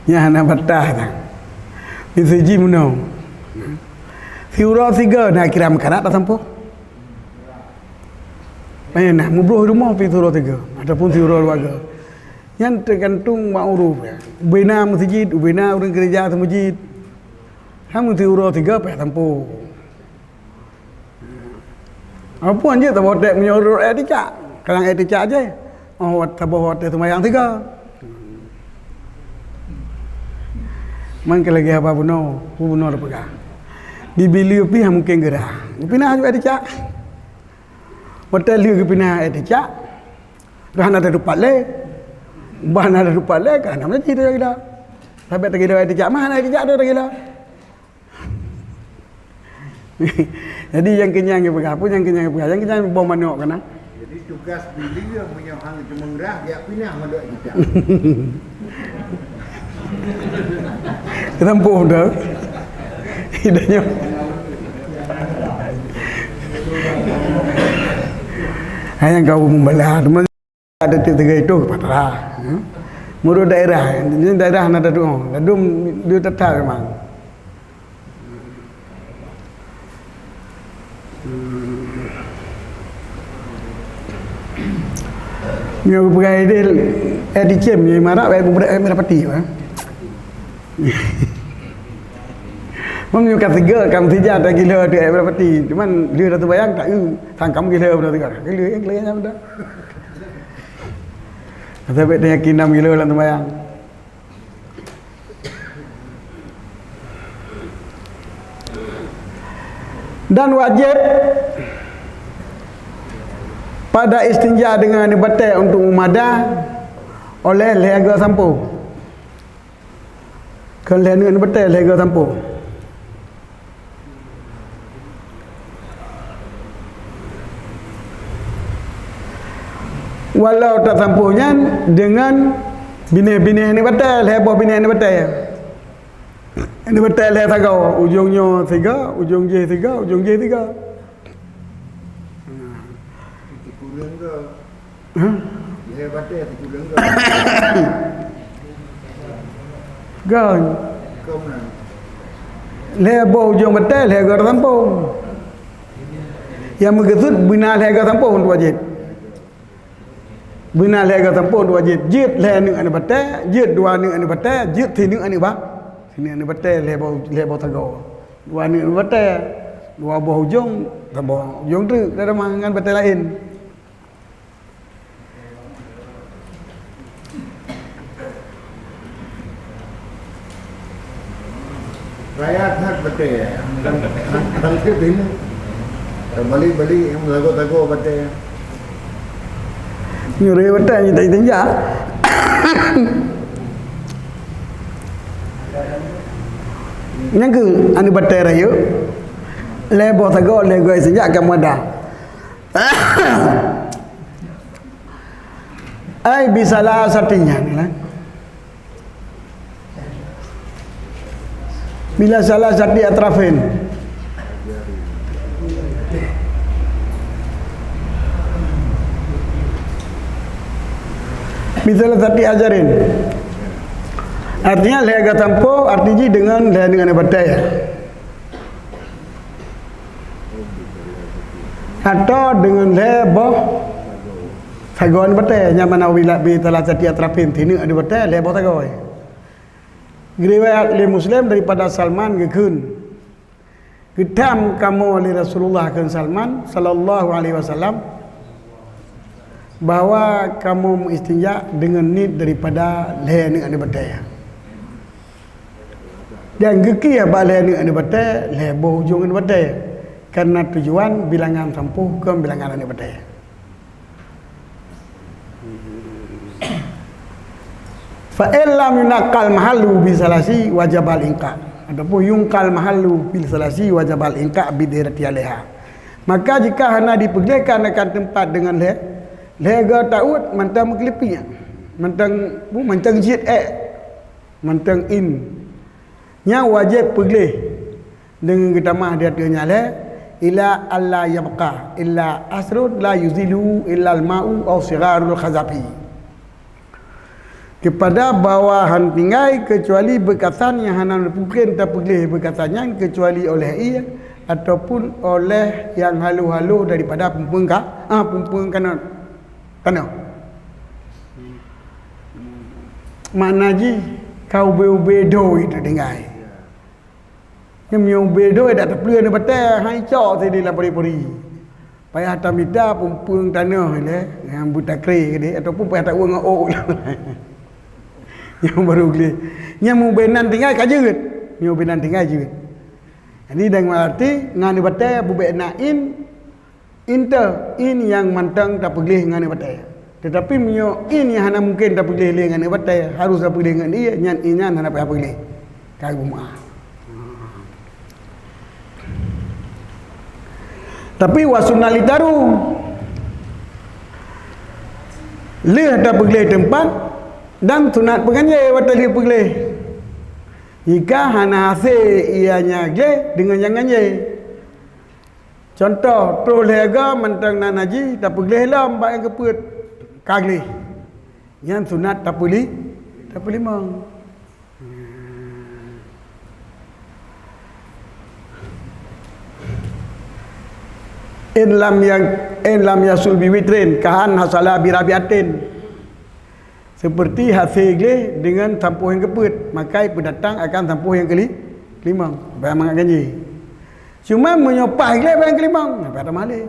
Nyan hana bataih dah. Miseue jih meunoe. Siuroe sigoe na kira meukarat tasampoe. Eh, nah, mubroh rumoh pih siuroe sigoe ataupun siuroe dua goe. Nyan teugantung bak ureueng. Ubena meuseujid, ubena ureueng keureuja seumeujid. Hana siuroe sigoe payah tasampoe. Walaupun jeuet saboh watèe meunyoe rot èt ticak, kadang èt ticak jih. Oh, wat-, saboh watèe seumayang tiga. Man keu lagèe haba bunoe, bunoe teupeugah. Di Bili pih mungken geurah. Geupinah aju èt ticak. Watèe lheueh geupinah èt ticak, rah na tatupat lé. Bah na tatupat lé, ka hana meunajih teuh tagila. Sabé tagila èt ticak, mah hana èt ticak teuh tagila. Jadi nyang keunyan geupeugah, peue nyang keunyan geupeugah? Nyang keunyan boh manok keunan. Jadi tugas Bili meunyoe hana teumeung rah, geupinah manok icah. Teutampu dah. Idak nyoe. Hai nyang kau membelah, teman. Ada tiga itu patah. Hmm? Menurut daerah, ini daerah na dadu, dadu dia tetap memang. Nyoe peugah idéh, eh, di cem, nyoe marak, eh, budak, eh, merah peti, eh. Meunyoe ka siga, ka meusija, tak gila, tu, eh, merah peti. Cuman, dia dah terbayang, tak, eh, sangkam gila, betul tak? Gila, eh, gila, eh, betul. Sampai dia yakin enam kilo dalam sembahyang. Dan wajib pada istinja dengan aneuk batèe untuk meumadah oleh lhèe goe sampoe. Kon lhèe aneuk batèe, lhèe goe sampoe. Walau tasampoe nyan deungon binéh-binéh aneuk batèe, lhèe boh binéh aneuk batèe. Aneuk batèe lhèe sagoe, ujong nyoe siga, ujong jéh siga, ujong jéh siga. Hah? Lhèe batèe sikureueng goe. Goe. Lhèe boh ujong batèe, lhèe goe tasampoe. Nyang meukeusut beuna lhèe goe sampoe untuk wajéb. Beuna lhèe goe sampoe untuk wajéb. Jeuet lhèe aneuk aneuk batèe, jeuet dua aneuk aneuk batèe, jeuet sineuk aneuk ba-, sineuk aneuk batèe lhèe boh, lhèe boh sagoe. Dua aneuk aneuk batèe, dua boh ujong, saboh ujong treuk, dak tamah ngon batèe laén. Raya that batèe. Tang, tang, tang, tang, balik-balik nyang meusagoe-sagoe batèe. Nyoe raya batèe nyoe tak tinjak. Nyang keu aneuk batèe rayeuk. Lhèe boh sagoe, lhèe goe sinjak ka meuadah. Ai bisalasati nyan lah. Bisalasati atrafin. Bisalasati ajarin. Artinya lhèe goe sampoe, arti jih deungon lhèe aneuk batèe. Atau deungon lhèe boh sagoe aneuk batèe, nyang mana bila bisalasati atrafin, sineuk aneuk batèe lhèe boh sagoe. Geuriwayat lé Muslim daripada Salman geukheun, geutam kamoe lé Rasulullah kheun Salman sallallahu alaihi wasallam bahwa kamoe meuistinja deungon niet daripada lhèe aneuk batèe. Dan geukiah bak lhèe aneuk batèe, lhèe boh ujong aneuk batèe. Karena tujuan bilangan sampoe kon bilangan aneuk batèe. Fa in lam yunqal mahallu bi salasi wajabal inqa. Ataupun yunqal mahallu bi salasi wajabal inqa bi dirati alaiha. Maka jika hana dipeuglehkan akan teumpat deungon lhèe, lhèe goe taut mantong meukeulipik, mantong, mantong jeuet èk. Mantong in. Nyan wajéb peugleh deungon geutamah di ateueh nyan lé, ila alla yabqa illa asrun la yuzilu illal ma'u aw sigharul khazafi. Keupada bahwa han tinggai keucuali beukasan nyang hana mungken tapeugleh beukasan nyan keucuali oleh ié ataupun oleh nyang haloh-haloh daripada peumpeueng ka, ah, peumpeueng kanot, tanoh. Makna jih ka ubé-ubé doi teutinggai. Nyan meunyoe ubé doi dak teupeue aneuk batèe, hai cok sideh lam puri-puri. Payah tamita peumpeueng tanoh ilée nyang beutakre keudeh, ataupun payah tawoe ngon ôk. Nyang barô gleh. Nyang meubinan tinggai ka jeuet. Nyang meubinan tinggai jeuet. Jadi, dan berarti ngon batée bubek na in, in teuh, in nyang mantong tapeugleh ngon batée. Tetapi meunyoe in nyang hana mungken tapeugleh lé ngon batée, harus tapeugleh ngon ie, nyan in nyan hana payah peugleh. Ka geumeu'ah. Tapi wa sunnah li tarum. Lheueh tapeugleh teumpat dan sunat peuganyée watée lheueh peugleh. Jika hana hase ianya gleh deungon nyang ganyée. Cuntoh, troh lhée go mantong na najih tapeugleh lom bak nyang keupeuet ka gleh. Nyan sunat tapeuli-, tapeulimong. In lam yang, in lam yasul biwitrin kahan hasala birabiatin. Seperti hase gleh dengan sampoh nyang keupeuet, maka peudatang akan sampoh nyang keli-, kelimong. Bak mangat ganyée. Cuma meunyoe paih gleh bak nyang kelimong, apa tamah lé?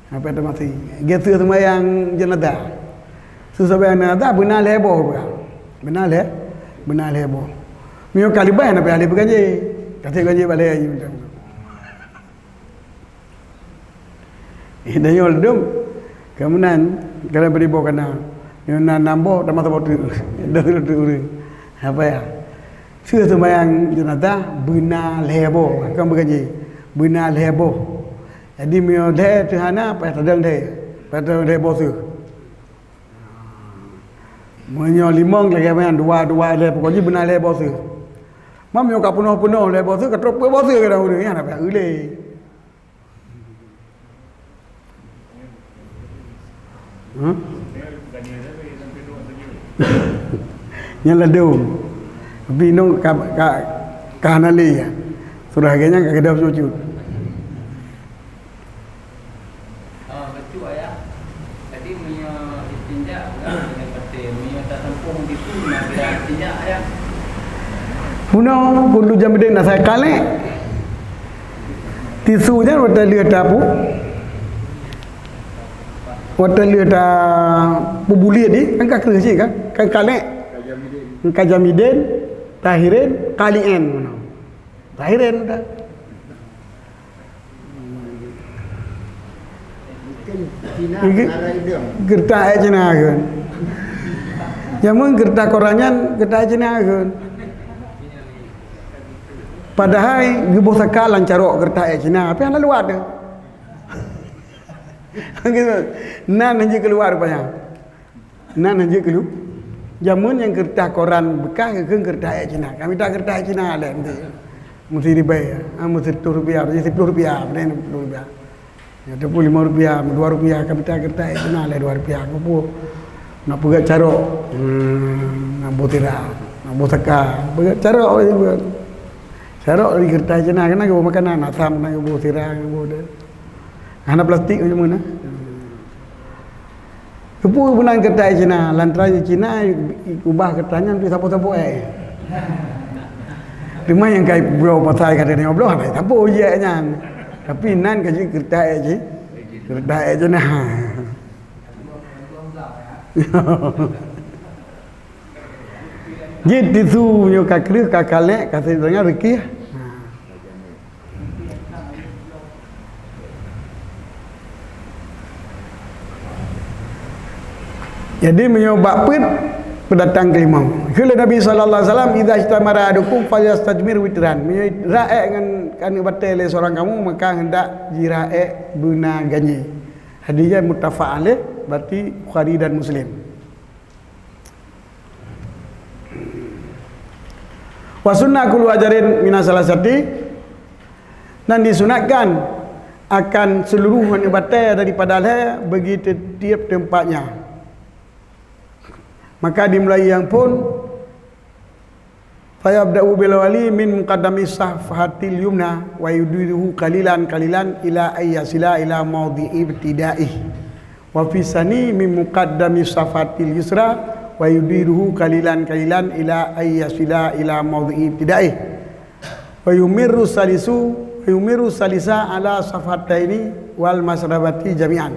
Apa tamah si? Geuseue seumayang jenazah. Seue seumayang jenazah beuna lhée boh bukan? Beuna lhée, beuna lhée boh. Meunyoe ka leubeh na payah lé peuganjé. Kaseb ganjé bak lhée. Eh, dah nyoe ladum. Kemudian, kalau beri boh kana. Nyoe na nam boh, tambah saboh teuk. Dah teuk ureuëng. Apa ya? Seue seumayang jenazah beuna lhée boh, kon beuganjé. Beuna lhée boh. Jadi meunyoe lhée teuh hana, payah tadong lhée. Payah tadong lhée boh seue. Meunyoe limong lagée meunan, dua, dua lhée, pokok jih beuna lhée boh seue. Meunyoe ka peunoh-peunoh lhée boh seue, ka trok peuet boh seue kadang ureuëng nyan, payah eu lé. Huh? Nyan ladum. Tapi inong ka, ka, ka hana lé ya. Surah lagée nyan ka keudeh cucut. Ah, betul, Ayah. Jadi, meunyoe istinja, bukan dengan batin. Meunyoe tasampung tisu, nak kira istinja, Ayah. Bunoe, Guru Jamaluddin asai kalek. Tisu nyan watée lheueh tapu-, watée lheueh tapeubuliet di, kan ka kreueh cit kan? Kan kalek. Ka Jamidin, Tahirin, Kalian. Tahirin dah. Mungkin Cina Mungkin nara idong. Geureutak ék Cina kheun. Jameun geureutak koran nyan geureutak ék Cina kheun. Padahai geuboh saka lam carok geureutak ék Cina, tapi hana luwat teuh. Gitu. Nan hana jeuet keuluwa rupanya. Nan hana jeuet keuluwa. Jameun nyang keureutak koran beukah geukheun keureutak ék Cina. Ka mita keureutak ék Cina lé nanti. Meusti ribèe, ah, meusti siploh rupiah, meusti siploh rupiah, beudôh siploh rupiah. Ya, ataupun lima rupiah, dua rupiah, ka mita keureutak ék Cina lé dua rupiah. Keupeue? Nak peugöt carok. Hmm, nak boh sira, nak boh saka. Peugöt carok lé buet. Carok di keureutak ék Cina, keunan geuboh makanan, asam keunan geuboh, sira keunan geuboh deh. Hana plastik macam mana? Keupeue meunan keureutak ék Cina? Lantaran Cina ubah keureutak nyan pih saboh-saboh ék. Teuma nyang kai bloe pasai ka lhèe lima bloe, hana saboh ji ék nyan. Tapi nan ka jeuet keureutak ék ji, keureutak ék Cina. Jih tisu nyoe ka kreueh, ka kalek, ka seudeungoe reukeh. Jadi, meunyoe bak peuet, peudatang keulimong. Kheun lé Nabi sallallahu alaihi wasallam, "Idza ijtamara ahadukum falyastajmir witran." Meunyoe raék ngon aneuk batée lé seurang kamoe, maka hendak jiraék beuna ganyée. Hadis nyan muttafaq alaih, berarti Bukhari dan Muslim. Wa sunnah kullu hajarin minas salasati, dan disunatkan akan seluruh aneuk batée daripada lhèe bagi tiep-tiep tempatnya. Maka dimulai nyang phon, fayabda'u bil awwali min muqaddami safhatil yumna wa yudiruhu qalilan qalilan ila ayyasila ila maudhi'i ibtidaih. Wa fi tsani min muqaddami safhatil yusra wa yudiruhu qalilan qalilan ila ayyasila ila maudhi'i ibtidaih. Wa yumirru salisu Yumiru salisa ala safhataini wal masrabati jami'an.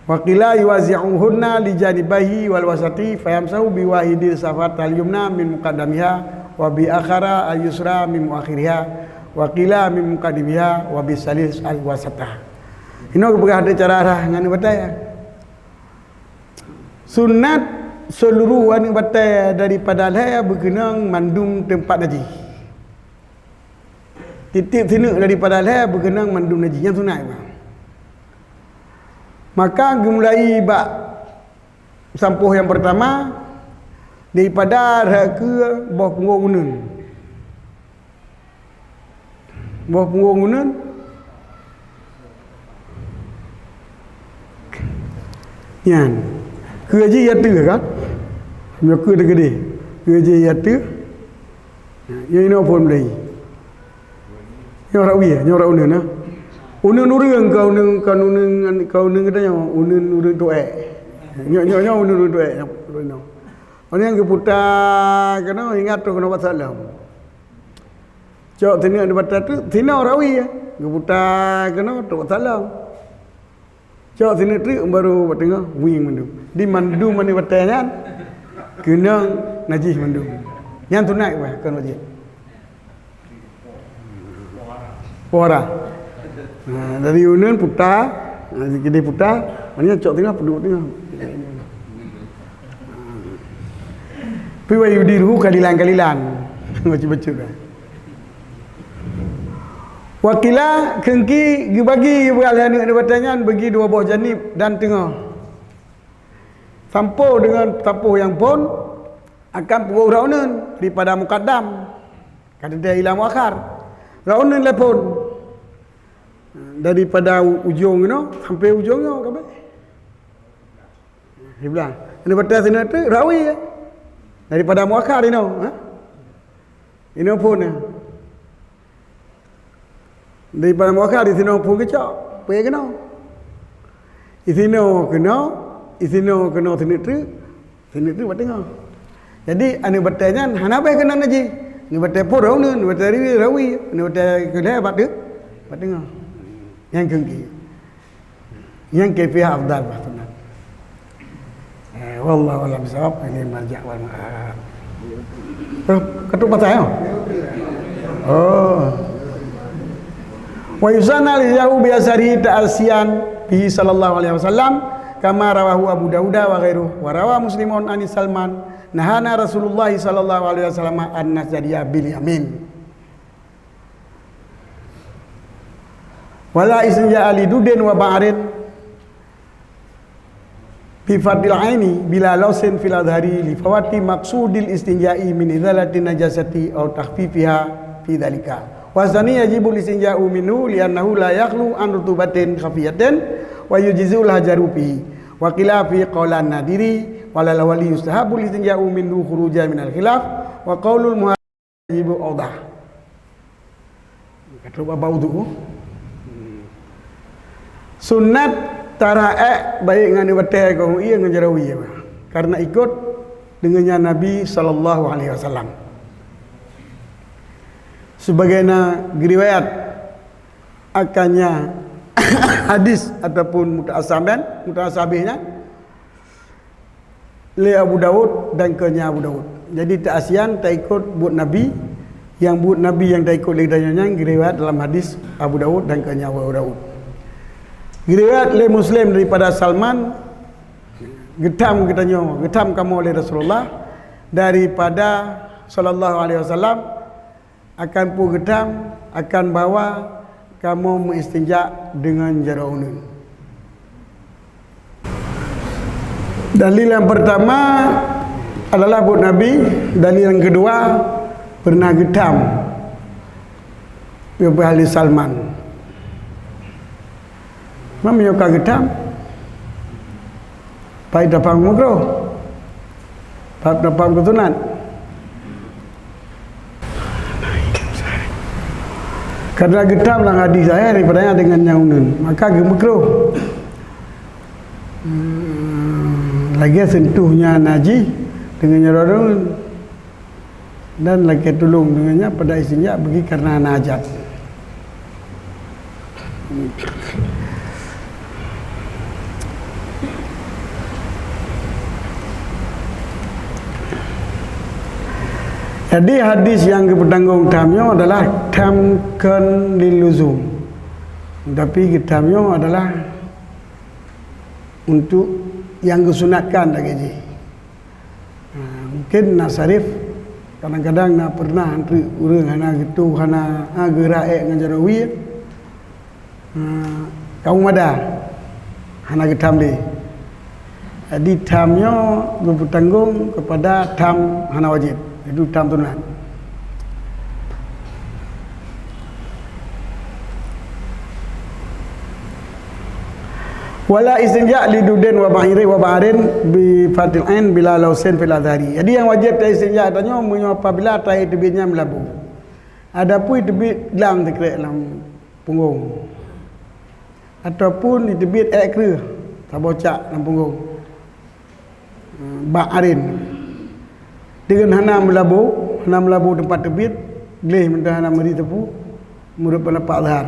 Wa qila yuwazi'uhunna li janibaihi wal wasati fayamsahu bi wahidil safhatal yumna min muqaddamiha wa bi akhara al yusra min muakhiriha wa qila min muqaddimiha wa bi salis al wasata. Inoe geupeugah lé cara rhah ngon aneuk batée. Sunat seuluruh aneuk batée daripada lhée beukeunong mandum teumpat najih. Tieb-tieb sineuk daripada lhée beukeunong mandum najih, nyan sunat. Maka geumulai bak sampoh nyang peurtama daripada rhah keue boh punggong uneuen. Boh punggong uneuen. Nyan. Keue jih ateueh kan? Meunyoe keue teukeudeh. Keue jih ateueh. Nyan, inoe phon mulai. Nyoe rhah wie, nyoe rhah uneuen, nah. Uneuen ureueng ka uneuen, ka uneuen, ka uneuen geutanyoe, uneuen ureueng tuek. Nyoe, nyoe, nyoe uneuen ureueng tuek, nyoe, nyoe. Uneuen geuputa keunoe, ingat troh keunoe bak saleuem. Cok sineuk di batée teuk, sinoe rhah wie, geuputa keunoe, troh bak saleuem. Cok sineuk treuk baru bak teungoh, wieng mandum. Di mandum aneuk batée nyan keunong najih mandum. Nyan sunat wah, kon wajéb. Puara. Ha, dari uneuen puta, ha, sikideh puta, maknanya cok teungoh, peuduek teungoh. Fi wa yudiruhu kalilan-kalilan. Bacut-bacut dah. Wa qila, keungki geubagi, geubagi lé aneuk batée nyan bagi dua boh janib dan teungoh. Sampoe deungon sampoh nyang phon akan peugoh rhah uneuen daripada mukaddam, ka teuntée ila muakhar. Rhah uneuen lé phon daripada u-, ujong inoe sampai ujong nyoe ka abéh. Siblah. Aneuk batée sineuk treuk rhah wie. Daripada muakhar inoe, ha? Inoe phon, ha? Daripada muakhar di sinoe phon geucok, peuet keunoe. Di sinoe keunoe, di sinoe keunoe sineuk treuk, sineuk treuk bak teungoh. Jadi aneuk batée nyan hana abéh keunan jih. Aneuk batée phon rhah uneuen, aneuk batée rhah wie, aneuk batée keudeh bak teuk-, bak teungoh. Nyan keungki. Nyang kaifiah afdal bah sunat. Eh, wallahu a'lam bissawab, ilaihi marja' wal ma'ab. Terus ketuk patah ya? Oh. Wa yusanna li yahu bi asarihi ta'asiyan bihi sallallahu alaihi wasallam kama rawahu Abu Dauda wa ghairuh wa rawa Muslimun an Salman nahana Rasulullah sallallahu alaihi wasallam an najtadiya bil yamin. Wala istinja'a li dudin wa ba'rin bi fardil aini bila lausin fil adhari li fawati maqsudil istinja'i min izalati najasati aw takhfifiha fi dzalika. Wa tsani yajibul istinja'u minhu li annahu la yakhlu an rutubatin khafiyatin wa yujizul hajaru fihi. Wa qila fi qaulan nadiri wa lal wali yustahabul istinja'u minhu khurujan minal khilaf wa qaulul muha- Ibu Audah. Kata baba udhu. Sunat taraek baik ngan batée kong iya ngan jarawi ya. Karena ikut dengan Nabi sallallahu alaihi wasallam. Sebagaimana riwayat akannya hadis ataupun mutasabihan, mutasabihnya lé Abu Daud dan keunyan Abu Daud. Jadi ta'asiyan taikot buet Nabi, nyang buet Nabi nyang taikot lé geutanyoe nyan geuriwayat dalam hadis Abu Daud dan keunyan Abu Daud. Geuriwayat lé Muslim daripada Salman, geutham geutanyoe, geutham kamoe lé Rasulullah daripada sallallahu alaihi wasallam akan peugeutham akan bahwa kamoe meuistinja deungon jaroe uneuen. Dalil nyang peurtama adalah buet Nabi, dalil nyang keudua pernah geutham lé Salman. Meunyoe ka geutham, pat tapaham makruh, pat tapaham sunat. Karena geutham lam hadis zahir daripada nyan deungon nyang uneuen, maka geumakruh. Hmm, lagée sentuhnya najih deungon jaroe uneuen. Dan lakée tulông deungon nyan pada istinja bagi karena hana hajat. Jadi hadis nyang geupeutanggong tham nyoe adalah tham kon liluzum. Tapi geutham nyoe adalah untuk nyang geusunatkan lagée jih. Ha, mungkin na sarif, kadang-kadang na pernah antre ureuëng hana geutu, hana, ha, geuraék ngon jaroe wie. Ha, kaum mada hana geutham lé. Jadi tham nyoe geupeutanggong kepada tham hana wajéb, itu tham sunat. Wala istinja li dudin wa ba'irin wa ba'rin bi fathil ain bila lausin fil azhari. Jadi nyang wajéb taistinja tanyoe meunyoe apabila tahi teubiet nyan meulabu. Adapun teubiet glang sikrek lam punggong, ataupun jiteubiet ék kreueh saboh cak lam punggong, bak arin, deungon hana meulabu, hana meulabu teumpat teubiet, gleh mantong hana meuri teupeu, meunurot peundapat azhar,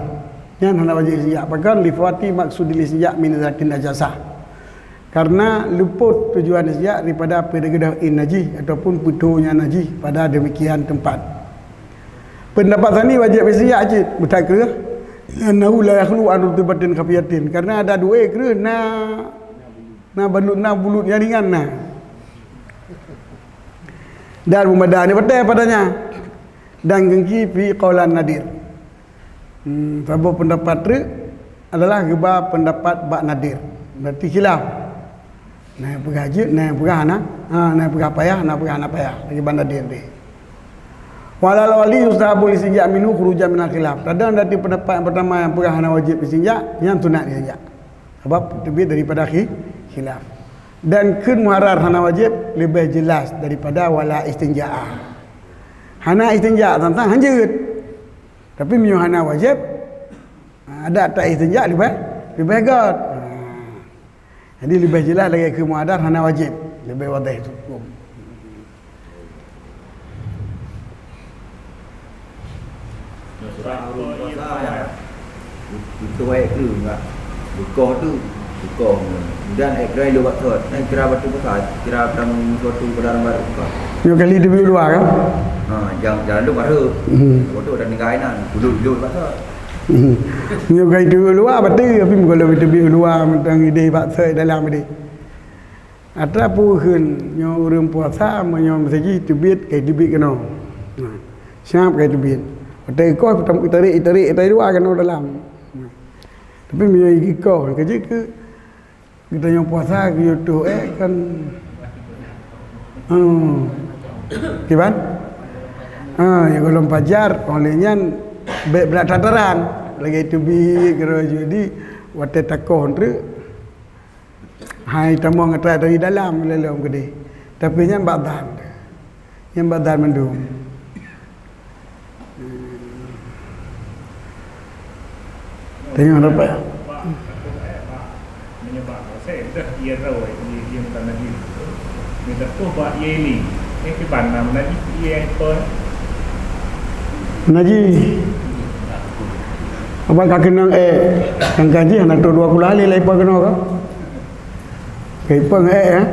nyan hana wajéb istinja. Pakon? Lifawati maksudil istinja min izalatin najasah. Karena luput tujuan istinja daripada peue geudoh in najih ataupun peutôh nyang najih pada demikian tempat. Peundapat sani wajéb istinja cit, beuthat kreueh. Li'annahu la yakhlu an rutbatin khafiyatin. Karena ada dua kreueh na, na balut, na bulut nyang ringan na. Dan meumada ni beutôi padanya. Dan gengki fi qaulan nadir. Hmm, saboh peundapat treuk adalah geuba peundapat bak nadir. Berarti khilaf. Na nyang peugah jeuet, na nyang peugah hana, ha, na nyang peugah payah, na peugah hana payah. Lagée bak nadir tadi. Walal wali yustahabu listinja minhu khurujan minal khilaf. Tadong dari peundapat nyang peurtama nyang peugah hana wajéb istinja, nyan sunat istinja. Sabab teubiet daripada khi-, khilaf. Dan kheun muharrar hana wajéb leubeh jeulaih daripada wala istinjaa. Hana istinja tantang hanjeuet. Tapi meunyoe hana wajéb, ha, adak ta istinja leubeh, leubeh göt. Ha. Jadi leubeh jeulaih lagée keu muharrar hana wajéb, leubeh wadéh tu huköm. Surah Harun puasa ya. Itu ayat tu enggak. Bukoh tu, bukoh. Dan ayat kira lu batot. Nah, kira batu besar, kira tamu suatu barang baru. Nyoe kali teubiet u luwa kan? Ha, jangan, jangan lu baru. Hmm. Waktu dah tinggal nan, dulu dulu batot. Hmm. Nyoe kali teubiet u luwa betul, tapi kalau teubiet u luwa mantong idéh bak soi dalam idéh. Atra peue kheun nyoe ureuëng puasa meunyoe meuseujih teubiet kai teubiet keunoe. Nah, siab kai teubiet. Watée ikoh tarik, tarik, tarik luwa keunoe dalam. Nah. Tapi meunyoe ikoh keujeuet keu geutanyoe puasa geuyue toh ék kan. Hmm. Kiban? Ah, ya golom pajar, oleh nyan bék brat tataran lagée teubiet keudroe jadi watée takoh treuk. Hai tamong atra dari dalam lé lom keudeh. Tapi nyan bak dhan. Nyan bak dhan mandum. Tanyong apa? Najih. Abang ka keunong ék. Kan kaji hana tu dua puluh hari lai peukeunong ka. Kai peng ék, eh?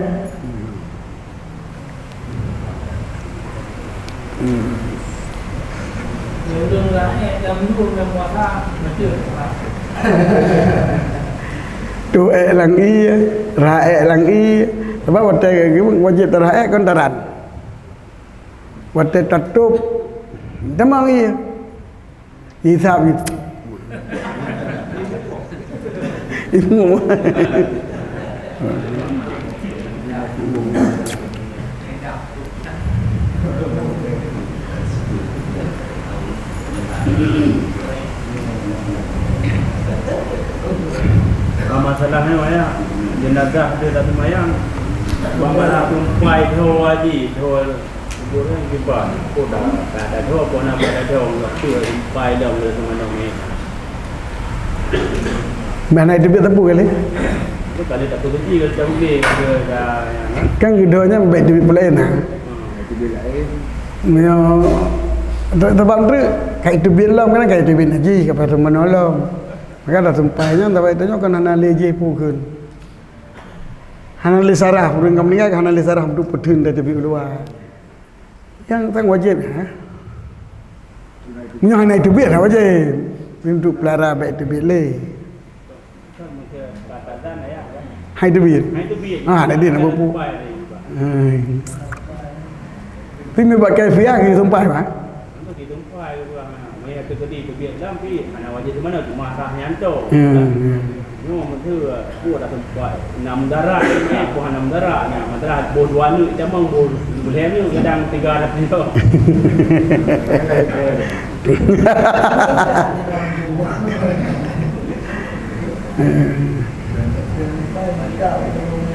Hmm. Tu ék lang ie, rah ék lang ie. Sebab watée wajéb tarah ék kon taran. Watée tatôb, tamong ie. Hisab gitu. Ilmu. Masalahnya, ya, jenazah dia tak sembahyang. Bang malah tumpai dua wajib, dua Kuburan kiban, ko dah, dah, dah dua, ko na dah dua, waktu pai dah, mula sama dong ni. Mana itu biar tepu kali? Itu kali tak betul, kalau tak boleh, dia dah, ya, kan? Kan keduanya baik duit pula enak. Hmm, itu dia lain. Nyo, sebab tu, kai teubiet lom kan, kai teubiet haji, ka pasal menolong. Maka dah sumpai nyan, tapi tanyoe kan hana lé jih pukon. Hana lé sarah, ureueng ka meuninggai hana lé sarah untuk peutheun dari teubiet u luwa. Nyang sang wajéb, ha? Meunyoe hana teubiet, hana wajéb. Untuk pelara bèk teubiet lé. Hai teubiet. Ah, jadi nak buku. Hai. Tapi bak kaifiah kita sumpai, bah. Hmm, hmm. Nyoe meuteue, peue dah sempat. Na meudarat, na peue hana meudarat, na meudarat boh dua neuk tamong, boh lhèe neuk kadang tiga dah teuntèe.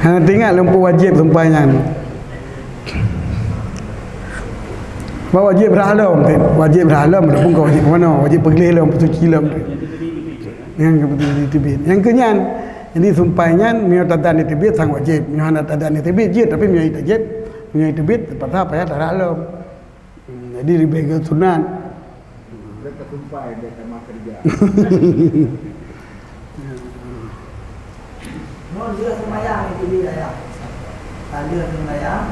Hana teuingat lom peue wajéb sumpai nyan. Bah wajéb rhah lom, wajéb rhah lom, walaupun ka wajéb keu manoe, wajéb peugleh lom, peusuci lom. Nyang keu peusuci teubiet. Nyang keu nyan, jadi sumpai nyan, meunyoe teubiet teubiet sang wajéb. Meunyoe hana teubiet teubiet jeuet, tapi meunyoe teubiet, meunyoe teubiet, terpaksa payah tarhah lom. Hmm, jadi leubeh keu sunat. Bèk teusumpai, bèk teuma keureuja. Ngon lheueh seumayang itu di dayah. Ka lheueh seumayang,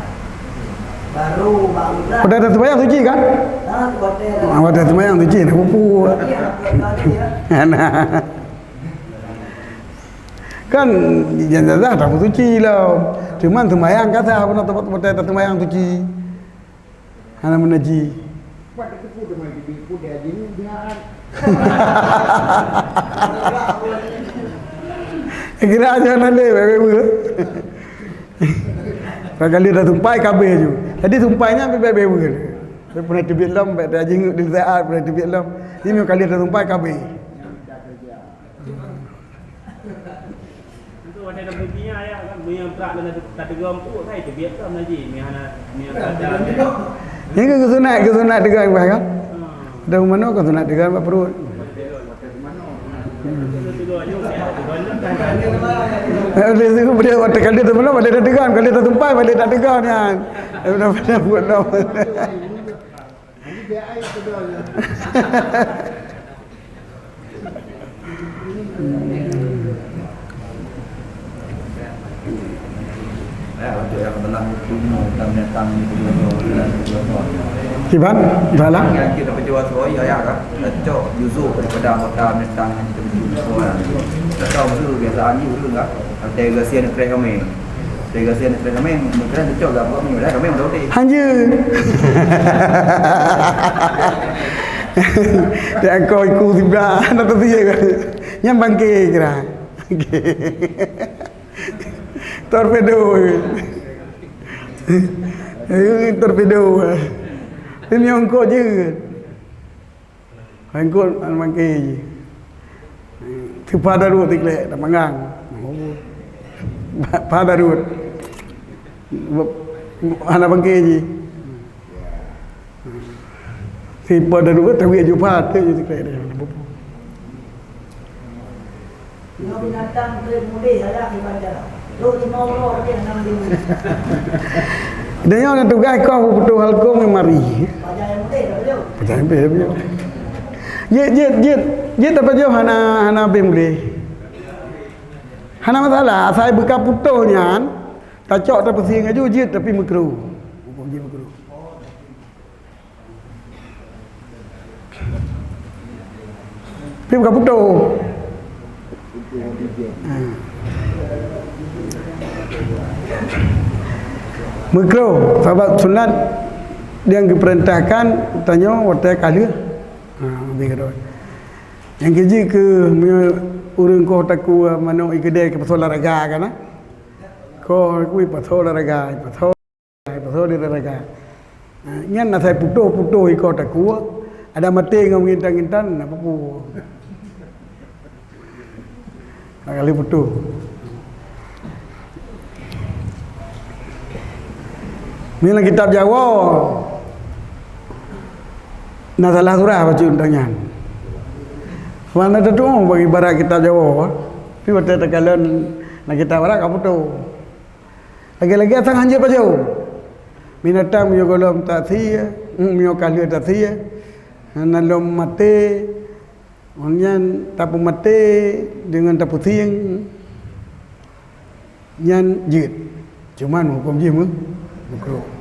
baru bak udah. Pada ada sembahyang suci kan? Ha, watèe dah. Ah, pada sembahyang suci, nak pupu. Iya, iya. Nah. Kan jenazah tak suci lah. Cuman sembahyang kata, apa nak tempat-tempat tak sembahyang suci. Hana meunaji. Pat teupeu teuma jibi pun dia jinguk jahat. Kira aja hana lé, bèk beuh. Kali dah tumpai kabeh ju. Jadi tumpai nyan bèk beuh. Bèk pernah teubiet lom, bèk dah jinguk di saat pernah teubiet lom. Ini kali dah tumpai kabeh. Untuk ada dalam dunia ya kan, meunyoe brat dan tateugom tu, saya terbiasa lagi. Ni hana, ni hana ada. Ni ke sunat, ke sunat teugom bah kan? Ada mana ke sunat teugom bak perut? Eh, dia tu boleh waktu kali tu mana, boleh tak teugom, boleh tak tumpai, boleh tak teugom kan? Eh, dah pada buat dah. Iban, ibalah. Yang kita berjual soal ya, ya kan? Cocok juzuk daripada anggota menentang yang kita berjual soal. Kita tahu tu biasa anjing dulu kan? Ada gasian krek kami. Hanya. Dia kau iku siblah, nak tertiye kan. Nyang bangke kira. Torpedo. Eh, torpedo. Ini ongkot je. Hengkot, hana bangke jih. Teupa daruet tiklek, dak manggang. Pha daruet. Hana bangke jih. Teupa daruet, tapi aju pha, tu je tiklek dia. Nyoe binatang trép muléh ayah di banda. Trok limong uroe lagèe nam deungon. Dan nyoe na tugaih kah peutuh halkong nyang mari. Pajan nyang muléh dah beujeuet. Pajan nyang muléh dah beujeuet. Jeuet, jeuet, jeuet. Jeuet tapajoh hana, hana abéh muléh. Hana masalah, asai beuka putôh nyan, tacok tapeusieng aju jeuet tapi meukruh. Huköm jih meukruh. Tapi bukan putôh. Ha. Meukruh, sabab sunat nyang geupeurintahkan tanyoe watèe ka lheueh. Ha, lebih kurang. Nyang keujeuet keu meunyoe ureueng koh takue manok ikeudèe keu pasoe olahraga kan, ha? Koh kui pasoe olahraga, pasoe Hai, pasoe di taraga. Nah, nyan asai putôh-putôh iko takue, ada maté ngon ngintan-ngintan, na pupu. Nah, kali putôh. Ni lam kitab Jawa. Na salah surah bacut teuh nyan. Mana teuteu'oh bagi barat kitab Jawa. Tapi watèe takalon na kitab barat ka putôh. Lagèe-lagèe sang hanjeuet pajoh. Binatang meunyoe gohlom tasie, meunyoe ka lheueh tasie, na lom maté, Ngon nyan tapeumaté deungon tapeusieng, nyan jeuet. Cuman huköm jih meuh-, meukruh.